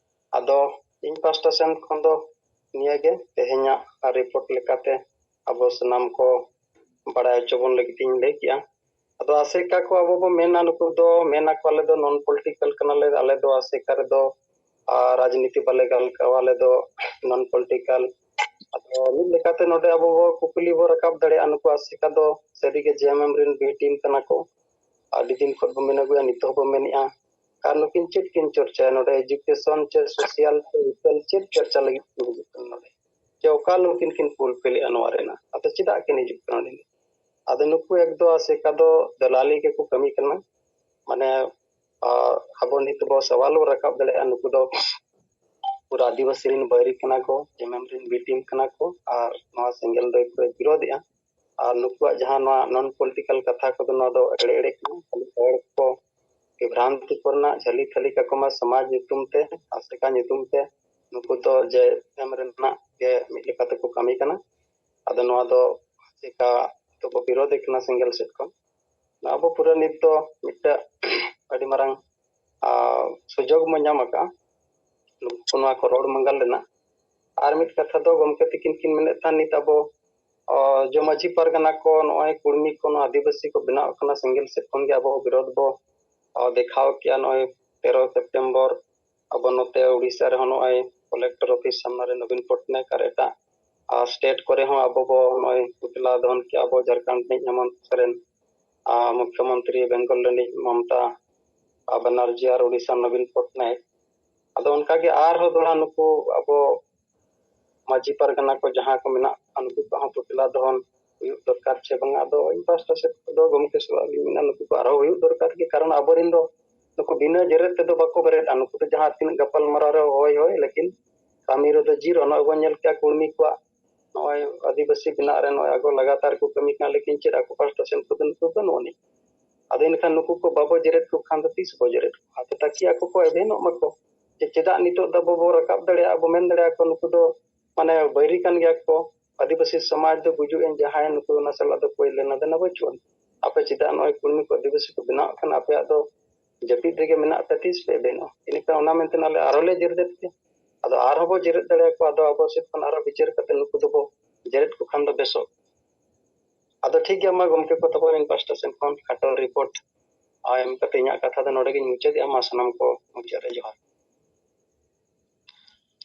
ᱟᱫᱚ ᱤᱧ ᱯᱟᱥᱴᱟ ᱥᱮᱱ ᱠᱷᱚᱱ ᱫᱚ ᱱᱤᱭᱟᱹᱜᱮ ᱛᱮᱦᱮᱧᱟᱜ ᱨᱤᱯᱳᱨᱴ ᱞᱮᱠᱟᱛᱮ ᱟᱵᱚ ᱥᱟᱱᱟᱢ ᱠᱚ ᱵᱟᱲᱟᱭ ᱦᱚᱪᱚ ᱵᱚᱱ ᱞᱟᱹᱜᱤᱫ ᱤᱧ ᱞᱟᱹᱭ ᱠᱮᱜᱼᱟ᱾ ᱟᱫᱚ ᱟᱥᱮᱠᱟ ᱠᱚ ᱟᱵᱚ ᱵᱚ ᱢᱮᱱᱟ, ᱱᱩᱠᱩ ᱫᱚ ᱢᱮᱱ ᱟᱠᱚ ᱟᱞᱮ ᱫᱚ ᱱᱚᱱ ᱯᱚᱞᱤᱴᱤᱠᱟᱞ ᱠᱟᱱᱟᱞᱮ, ᱟᱞᱮ ᱫᱚ ᱟᱥᱮᱠᱟ ᱨᱮᱫᱚ, ᱟᱨ, ᱨᱟᱡᱽᱱᱤᱛᱤ ᱵᱟᱞᱮ ᱜᱟᱞᱠᱟᱣᱟ, ᱟᱞᱮ ᱫᱚ ᱱᱚᱱ ᱯᱚᱞᱤᱴᱤᱠᱟᱞ᱾ ᱟᱫᱚ ᱢᱤᱫ ᱞᱮᱠᱟᱛᱮ ᱱᱚᱰᱮ ᱟᱵᱚ ᱵᱚ ᱠᱩᱠᱞᱤ ᱵᱚ ᱨᱟᱠᱟᱵ ᱫᱟᱲᱮᱭᱟᱜᱼᱟ, ᱱᱩᱠᱩ ᱟᱥᱮᱠᱟ ᱫᱚ ᱥᱟᱹᱨᱤᱜᱮ ᱡᱮ ᱮᱢ ᱮᱢ ᱨᱮᱱ ᱵᱤ ᱴᱤᱢ ᱠᱟᱱᱟ ᱠᱚ? ᱟᱹᱰᱤ ᱫᱤᱱ ᱠᱷᱚᱱ ᱵᱚ ᱢᱮᱱ ᱟᱹᱜᱩᱭᱟ, ᱱᱤᱛᱚᱜ ᱦᱚᱸᱵᱚ ᱢᱮᱱᱮᱜᱼᱟ᱾ ᱟᱨ ᱱᱩᱠᱤᱱ ᱪᱮᱫ ᱠᱤᱱ ᱪᱚᱨᱪᱟᱭᱟ ᱱᱚᱰᱮ? ᱮᱡᱩᱠᱮᱥᱚᱱ ᱪᱮ ᱥᱳᱥᱟᱞ ᱪᱮ ᱤᱠᱟᱞ ᱪᱮᱫ ᱪᱚᱨᱪᱟ ᱞᱟᱹᱜᱤᱫ ᱠᱤᱱ ᱦᱤᱡᱩᱜ ᱠᱟᱱᱟ ᱱᱚᱰᱮ? ᱪᱮ ᱚᱠᱟ ᱱᱩᱠᱤᱱ ᱠᱤᱱ ᱯᱷᱩᱞᱯᱷᱤᱞᱮᱜᱼᱟ ᱱᱚᱣᱟ ᱨᱮᱱᱟᱜ? ᱟᱫᱚ ᱪᱮᱫᱟᱜ ᱠᱤᱱ ᱦᱤᱡᱩᱜ ᱠᱟᱱᱟ ᱱᱚᱰᱮ? ᱟᱫᱚ ᱱᱩᱠᱩ ᱮᱠᱫᱚ ᱟᱥᱮᱠᱟ ᱫᱚ ᱫᱟᱞᱟᱞᱤ ᱜᱮᱠᱚ ᱠᱟᱹᱢᱤ ᱠᱟᱱᱟ᱾ ᱢᱟᱱᱮ, ᱟ, ᱟᱵᱚ ᱱᱤᱛ ᱵᱚ ᱥᱟᱣᱟᱞ ᱵᱚ ᱨᱟᱠᱟᱵ ᱫᱟᱲᱮᱭᱟᱜᱼᱟ, ᱱᱩᱠᱩ ᱫᱚ ᱯᱩᱨᱟᱹ ᱟᱹᱫᱤᱵᱟᱹᱥᱤ ᱨᱮᱱ ᱵᱟᱹᱭᱨᱤ ᱠᱟᱱᱟ ᱠᱚ, ᱮᱢ ᱮᱢ ᱨᱮᱱ ᱵᱤ ᱴᱤᱢ ᱠᱟᱱᱟ ᱠᱚ, ᱟᱨ ᱱᱚᱣᱟ ᱥᱮᱸᱜᱮᱞ ᱫᱚᱭ ᱯᱩᱨᱟᱹ ᱵᱤᱨᱳᱫᱮᱜᱼᱟ᱾ ᱟᱨ ᱱᱩᱠᱩᱣᱟᱜ ᱡᱟᱦᱟᱸ ᱱᱚᱣᱟ ᱱᱚᱱ ᱯᱚᱞᱤᱴᱤᱠᱟᱞ ᱠᱟᱛᱷᱟ ᱠᱚᱫᱚ, ᱱᱚᱣᱟ ᱫᱚ ᱮᱲᱮ ᱮᱲᱮ ᱠᱟᱱᱟ, ᱠᱷᱟᱹᱞᱤ ᱦᱚᱲ ᱠᱚ ᱵᱤᱵᱷᱨᱟᱱᱛᱤ ᱠᱚᱨᱮᱱᱟᱜ ᱡᱷᱟᱹᱞᱤ ᱛᱷᱟᱹᱞᱤ ᱠᱟᱠᱚ ᱢᱟ ᱥᱚᱢᱟᱡᱽ ᱧᱩᱛᱩᱢ ᱛᱮ, ᱟᱥᱮᱠᱟ ᱧᱩᱛᱩᱢ ᱛᱮ᱾ ᱱᱩᱠᱩ ᱫᱚ ᱡᱮ ᱮᱢ ᱨᱮᱱᱟᱜ ᱜᱮ ᱢᱤᱫ ᱞᱮᱠᱟ ᱛᱮᱠᱚ ᱠᱟᱹᱢᱤ ᱠᱟᱱᱟ᱾ ᱟᱫᱚ ᱱᱚᱣᱟ ᱫᱚ ᱪᱮᱠᱟ ᱛᱚᱵᱚ ᱵᱤᱨᱳᱫᱷ ᱮ ᱠᱟᱱᱟ ᱥᱮᱸᱜᱮᱞ ᱥᱮᱫ ᱠᱷᱚᱱ᱾ ᱟᱵᱚ ᱯᱩᱨᱟᱹ ᱱᱤᱛ ᱫᱚ ᱢᱤᱫᱴᱟᱝ ᱟᱹᱰᱤ ᱢᱟᱨᱟᱝ ᱟᱨ ᱥᱩᱡᱳᱜᱽ ᱵᱚᱱ ᱧᱟᱢ ᱟᱠᱟᱫᱼᱟ ᱱᱩᱠᱩ ᱱᱚᱣᱟ ᱠᱚ ᱨᱚᱲ ᱢᱟᱸᱜᱟᱞ ᱨᱮᱱᱟᱜ᱾ ᱟᱨ ᱢᱤᱫ ᱠᱟᱛᱷᱟ ᱫᱚ ᱜᱚᱢᱠᱮ ᱛᱤᱠᱤᱱ ᱠᱤᱱ ᱢᱮᱱᱮᱫ ᱛᱟᱦᱮᱸᱫ, ᱱᱤᱛ ᱟᱵᱚ ᱟᱨ ᱡᱮ ᱢᱟᱹᱡᱷᱤ ᱯᱟᱨᱜᱟᱱᱟ ᱠᱚ ᱱᱚᱜᱼᱚᱭ ᱠᱩᱲᱢᱤ ᱠᱚ ᱱᱚᱣᱟ ᱟᱹᱫᱤᱵᱟᱹᱥᱤ ᱠᱚ ᱵᱮᱱᱟᱣ ᱠᱟᱱᱟ, ᱥᱮᱸᱜᱮᱞ ᱥᱮᱫ ᱠᱷᱚᱱ ᱜᱮ ᱟᱵᱚ ᱵᱤᱨᱳᱫᱷ ᱵᱚ ᱟᱨ ᱫᱮᱠᱷᱟᱣ ᱠᱮᱜᱼᱟ᱾ ᱱᱚᱜᱼᱚᱭ ᱛᱮᱨᱚ ᱥᱮᱯᱴᱮᱢᱵᱚᱨ ᱟᱵᱚ ᱱᱚᱛᱮ ᱩᱲᱤᱥᱥᱟ ᱨᱮᱦᱚᱸ ᱱᱚᱜᱼᱚᱭ ᱠᱚᱞᱮᱠᱴᱚᱨ ᱚᱯᱷᱤᱥ ᱥᱟᱢᱱᱟ ᱨᱮ ᱱᱚᱵᱤᱱ ᱯᱚᱴᱱᱟᱭᱮᱠ ᱟᱨ ᱮᱴᱟᱜ ᱟᱨ ᱥᱴᱮᱴ ᱠᱚᱨᱮ ᱦᱚᱸ ᱟᱵᱚ ᱵᱚ ᱱᱚᱜᱼᱚᱭ ᱯᱩᱛᱞᱟ ᱫᱚᱦᱚᱱ ᱠᱮᱜᱼᱟ ᱟᱵᱚ ᱡᱷᱟᱲᱠᱷᱚᱸᱰ ᱨᱤᱱᱤᱡ ᱦᱮᱢᱚᱱᱛ ᱥᱚᱨᱮᱱ, ᱟᱨ ᱢᱩᱠᱷᱭᱚᱢᱚᱱᱛᱨᱤ ᱵᱮᱝᱜᱚᱞ ᱨᱤᱱᱤᱡ ᱢᱚᱢᱚᱛᱟ ᱟᱨ ᱵᱟᱱᱟᱨᱡᱤ ᱟᱨ ᱩᱲᱤᱥᱥᱟ ᱱᱚᱵᱤᱱ ᱯᱚᱴᱱᱟᱭᱮᱠ᱾ ᱟᱫᱚ ᱚᱱᱠᱟᱜᱮ ᱟᱨᱦᱚᱸ ᱫᱚᱦᱲᱟ ᱱᱩᱠᱩ ᱟᱵᱚ ᱢᱟᱹᱡᱷᱤ ᱯᱟᱨᱜᱟᱱᱟ ᱠᱚ ᱡᱟᱦᱟᱸ ᱠᱚ ᱢᱮᱱᱟᱜ ᱠᱚᱣᱟ, ᱱᱩᱠᱩ ᱠᱚᱣᱟᱜ ᱦᱚᱸ ᱯᱩᱛᱞᱟ ᱫᱚᱦᱚᱱ ᱦᱩᱭᱩᱜ ᱫᱚᱨᱠᱟᱨ ᱪᱮ ᱵᱟᱝᱟ? ᱟᱫᱚ ᱤᱧ ᱯᱟᱥᱴᱟ ᱥᱮᱫ ᱠᱷᱚᱱ ᱫᱚ ᱜᱚᱢᱠᱮ ᱥᱟᱞᱟᱜ ᱞᱤᱧ ᱢᱮᱱᱟ, ᱱᱩᱠᱩ ᱠᱚ ᱟᱨᱦᱚᱸ ᱦᱩᱭᱩᱜ ᱫᱚᱨᱠᱟᱨ ᱜᱮ, ᱠᱟᱨᱚᱱ ᱟᱵᱚᱨᱮᱱ ᱫᱚ ᱱᱩᱠᱩ ᱵᱤᱱᱟᱹ ᱡᱮᱨᱮᱫ ᱛᱮᱫᱚ ᱵᱟᱠᱚ ᱵᱮᱨᱮᱫᱼᱟ᱾ ᱱᱩᱠᱩ ᱫᱚ ᱡᱟᱦᱟᱸ ᱛᱤᱱᱟᱹᱜ ᱜᱟᱯᱟᱞ ᱢᱟᱨᱟᱣ ᱨᱮ ᱦᱳᱭ ᱦᱳᱭ, ᱞᱮᱠᱤᱱ ᱠᱟᱹᱢᱤ ᱨᱮᱫᱚ ᱡᱤᱨᱳ᱾ ᱱᱚᱜᱼᱚᱭ ᱵᱚᱱ ᱧᱮᱞ ᱠᱮᱜᱼᱟ ᱠᱩᱲᱢᱤ ᱠᱚᱣᱟᱜ ᱱᱚᱜᱼᱚᱭ ᱟᱹᱫᱤᱵᱟᱹᱥᱤ ᱵᱮᱱᱟᱜ ᱨᱮ ᱱᱚᱜᱼᱚᱭ ᱟᱜᱚ ᱞᱟᱜᱟᱛᱟᱨ ᱠᱚ ᱠᱟᱹᱢᱤ ᱠᱟᱱᱟ, ᱞᱮᱠᱤᱱ ᱪᱮᱫ ᱟᱠᱚ ᱯᱟᱥᱴᱟ ᱥᱮᱱ ᱠᱷᱚᱱ ᱫᱚ ᱱᱩᱠᱩ ᱵᱟᱹᱱᱩᱜ ᱟᱹᱱᱤᱡ᱾ ᱟᱫᱚ ᱮᱱᱠᱷᱟᱱ ᱱᱩᱠᱩ ᱠᱚ ᱵᱟᱵᱚ ᱡᱮᱨᱮᱫ ᱠᱚ ᱠᱷᱟᱱ ᱫᱚ ᱛᱤᱥ ᱵᱚ ᱡᱮᱨᱮᱫ ᱠᱚᱣᱟ? ᱟᱫᱚ ᱛᱟᱠᱤ ᱟᱠᱚ ᱠᱚ ᱮᱵᱷᱮᱱᱚᱜ ᱢᱟᱠᱚ ᱡᱮ ᱪᱮᱫᱟᱜ ᱱᱤᱛᱚᱜ ᱫᱚ ᱟᱵᱚ ᱵᱚ ᱨᱟᱠᱟᱵ ᱫᱟᱲᱮᱭᱟᱜᱼᱟ, ᱟᱵᱚ ᱢᱮᱱ ᱫᱟᱲᱮᱭᱟᱜᱼᱟ ᱠᱚ ᱱᱩᱠᱩ ᱫᱚ ᱢᱟᱱᱮ ᱵᱟᱹᱭᱨᱤ ᱠᱟᱱ ᱜᱮᱭᱟ ᱠᱚ᱾ ᱟᱹᱫᱤᱵᱟᱹᱥᱤ ᱥᱚᱢᱟᱡᱽ ᱫᱚ ᱜᱩᱡᱩᱜ ᱮᱱ ᱡᱟᱦᱟᱸᱭ, ᱱᱩᱠᱩ ᱚᱱᱟ ᱥᱟᱞᱟᱜ ᱫᱚ ᱠᱚᱭ ᱞᱮᱱᱟ ᱫᱮᱱᱟ ᱵᱟᱹᱪᱩᱜ ᱟᱱ᱾ ᱟᱯᱮ ᱪᱮᱫᱟᱜ ᱱᱚᱜᱼᱚᱭ ᱠᱩᱲᱢᱤ ᱠᱚ ᱟᱹᱫᱤᱵᱟᱹᱥᱤ ᱠᱚ ᱵᱮᱱᱟᱣ ᱠᱟᱱᱟ, ᱟᱯᱮᱭᱟᱜ ᱫᱚ ᱡᱟᱹᱯᱤᱫ ᱨᱮᱜᱮ ᱢᱮᱱᱟᱜ ᱯᱮ, ᱛᱤᱥ ᱯᱮ ᱮᱵᱷᱮᱱᱚᱜᱼᱟ? ᱤᱱᱟᱹᱠᱷᱟᱱ ᱚᱱᱟ ᱢᱮᱱᱛᱮ ᱟᱞᱮ ᱟᱨᱦᱚᱸ ᱞᱮ ᱡᱮᱨᱮᱫ ᱯᱮᱭᱟ᱾ ᱟᱫᱚ ᱟᱨᱦᱚᱸ ᱵᱚ ᱡᱮᱨᱮᱫ ᱫᱟᱲᱮᱭᱟᱠᱚᱣᱟ, ᱟᱫᱚ ᱟᱵᱚ ᱥᱮᱫ ᱠᱷᱚᱱ ᱟᱨᱦᱚᱸ ᱵᱤᱪᱟᱹᱨ ᱠᱟᱛᱮ ᱱᱩᱠᱩ ᱫᱚᱵᱚ ᱡᱮᱨᱮᱫ ᱠᱚ ᱠᱷᱟᱱ ᱫᱚ ᱵᱮᱥᱚᱜ᱾ ᱟᱫᱚ ᱴᱷᱤᱠ ᱜᱮᱭᱟ, ᱢᱟ ᱜᱚᱢᱠᱮ ᱠᱚ ᱛᱟᱵᱚᱱ, ᱤᱧ ᱯᱟᱥᱴᱟ ᱥᱮᱱ ᱠᱷᱚᱱ ᱠᱷᱟᱴᱚ ᱨᱤᱯᱳᱨᱴ ᱟᱨ ᱮᱢ ᱠᱟᱛᱮ ᱤᱧᱟᱹᱜ ᱠᱟᱛᱷᱟ ᱫᱚ ᱱᱚᱰᱮ ᱜᱤᱧ ᱢᱩᱪᱟᱹᱫᱮᱜᱼᱟ᱾ ᱢᱟ ᱥᱟᱱᱟᱢ ᱠᱚ ᱢᱩᱪᱟᱹᱫ ᱨᱮ ᱡᱚᱦᱟᱨ᱾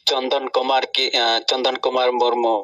ᱪᱚᱱᱫᱚᱱ ᱠᱩᱢᱟᱨ ᱠᱤ, ᱟᱸ, ᱪᱚᱱᱫᱚᱱ ᱠᱩᱢᱟᱨ ᱢᱩᱨᱢᱩ᱾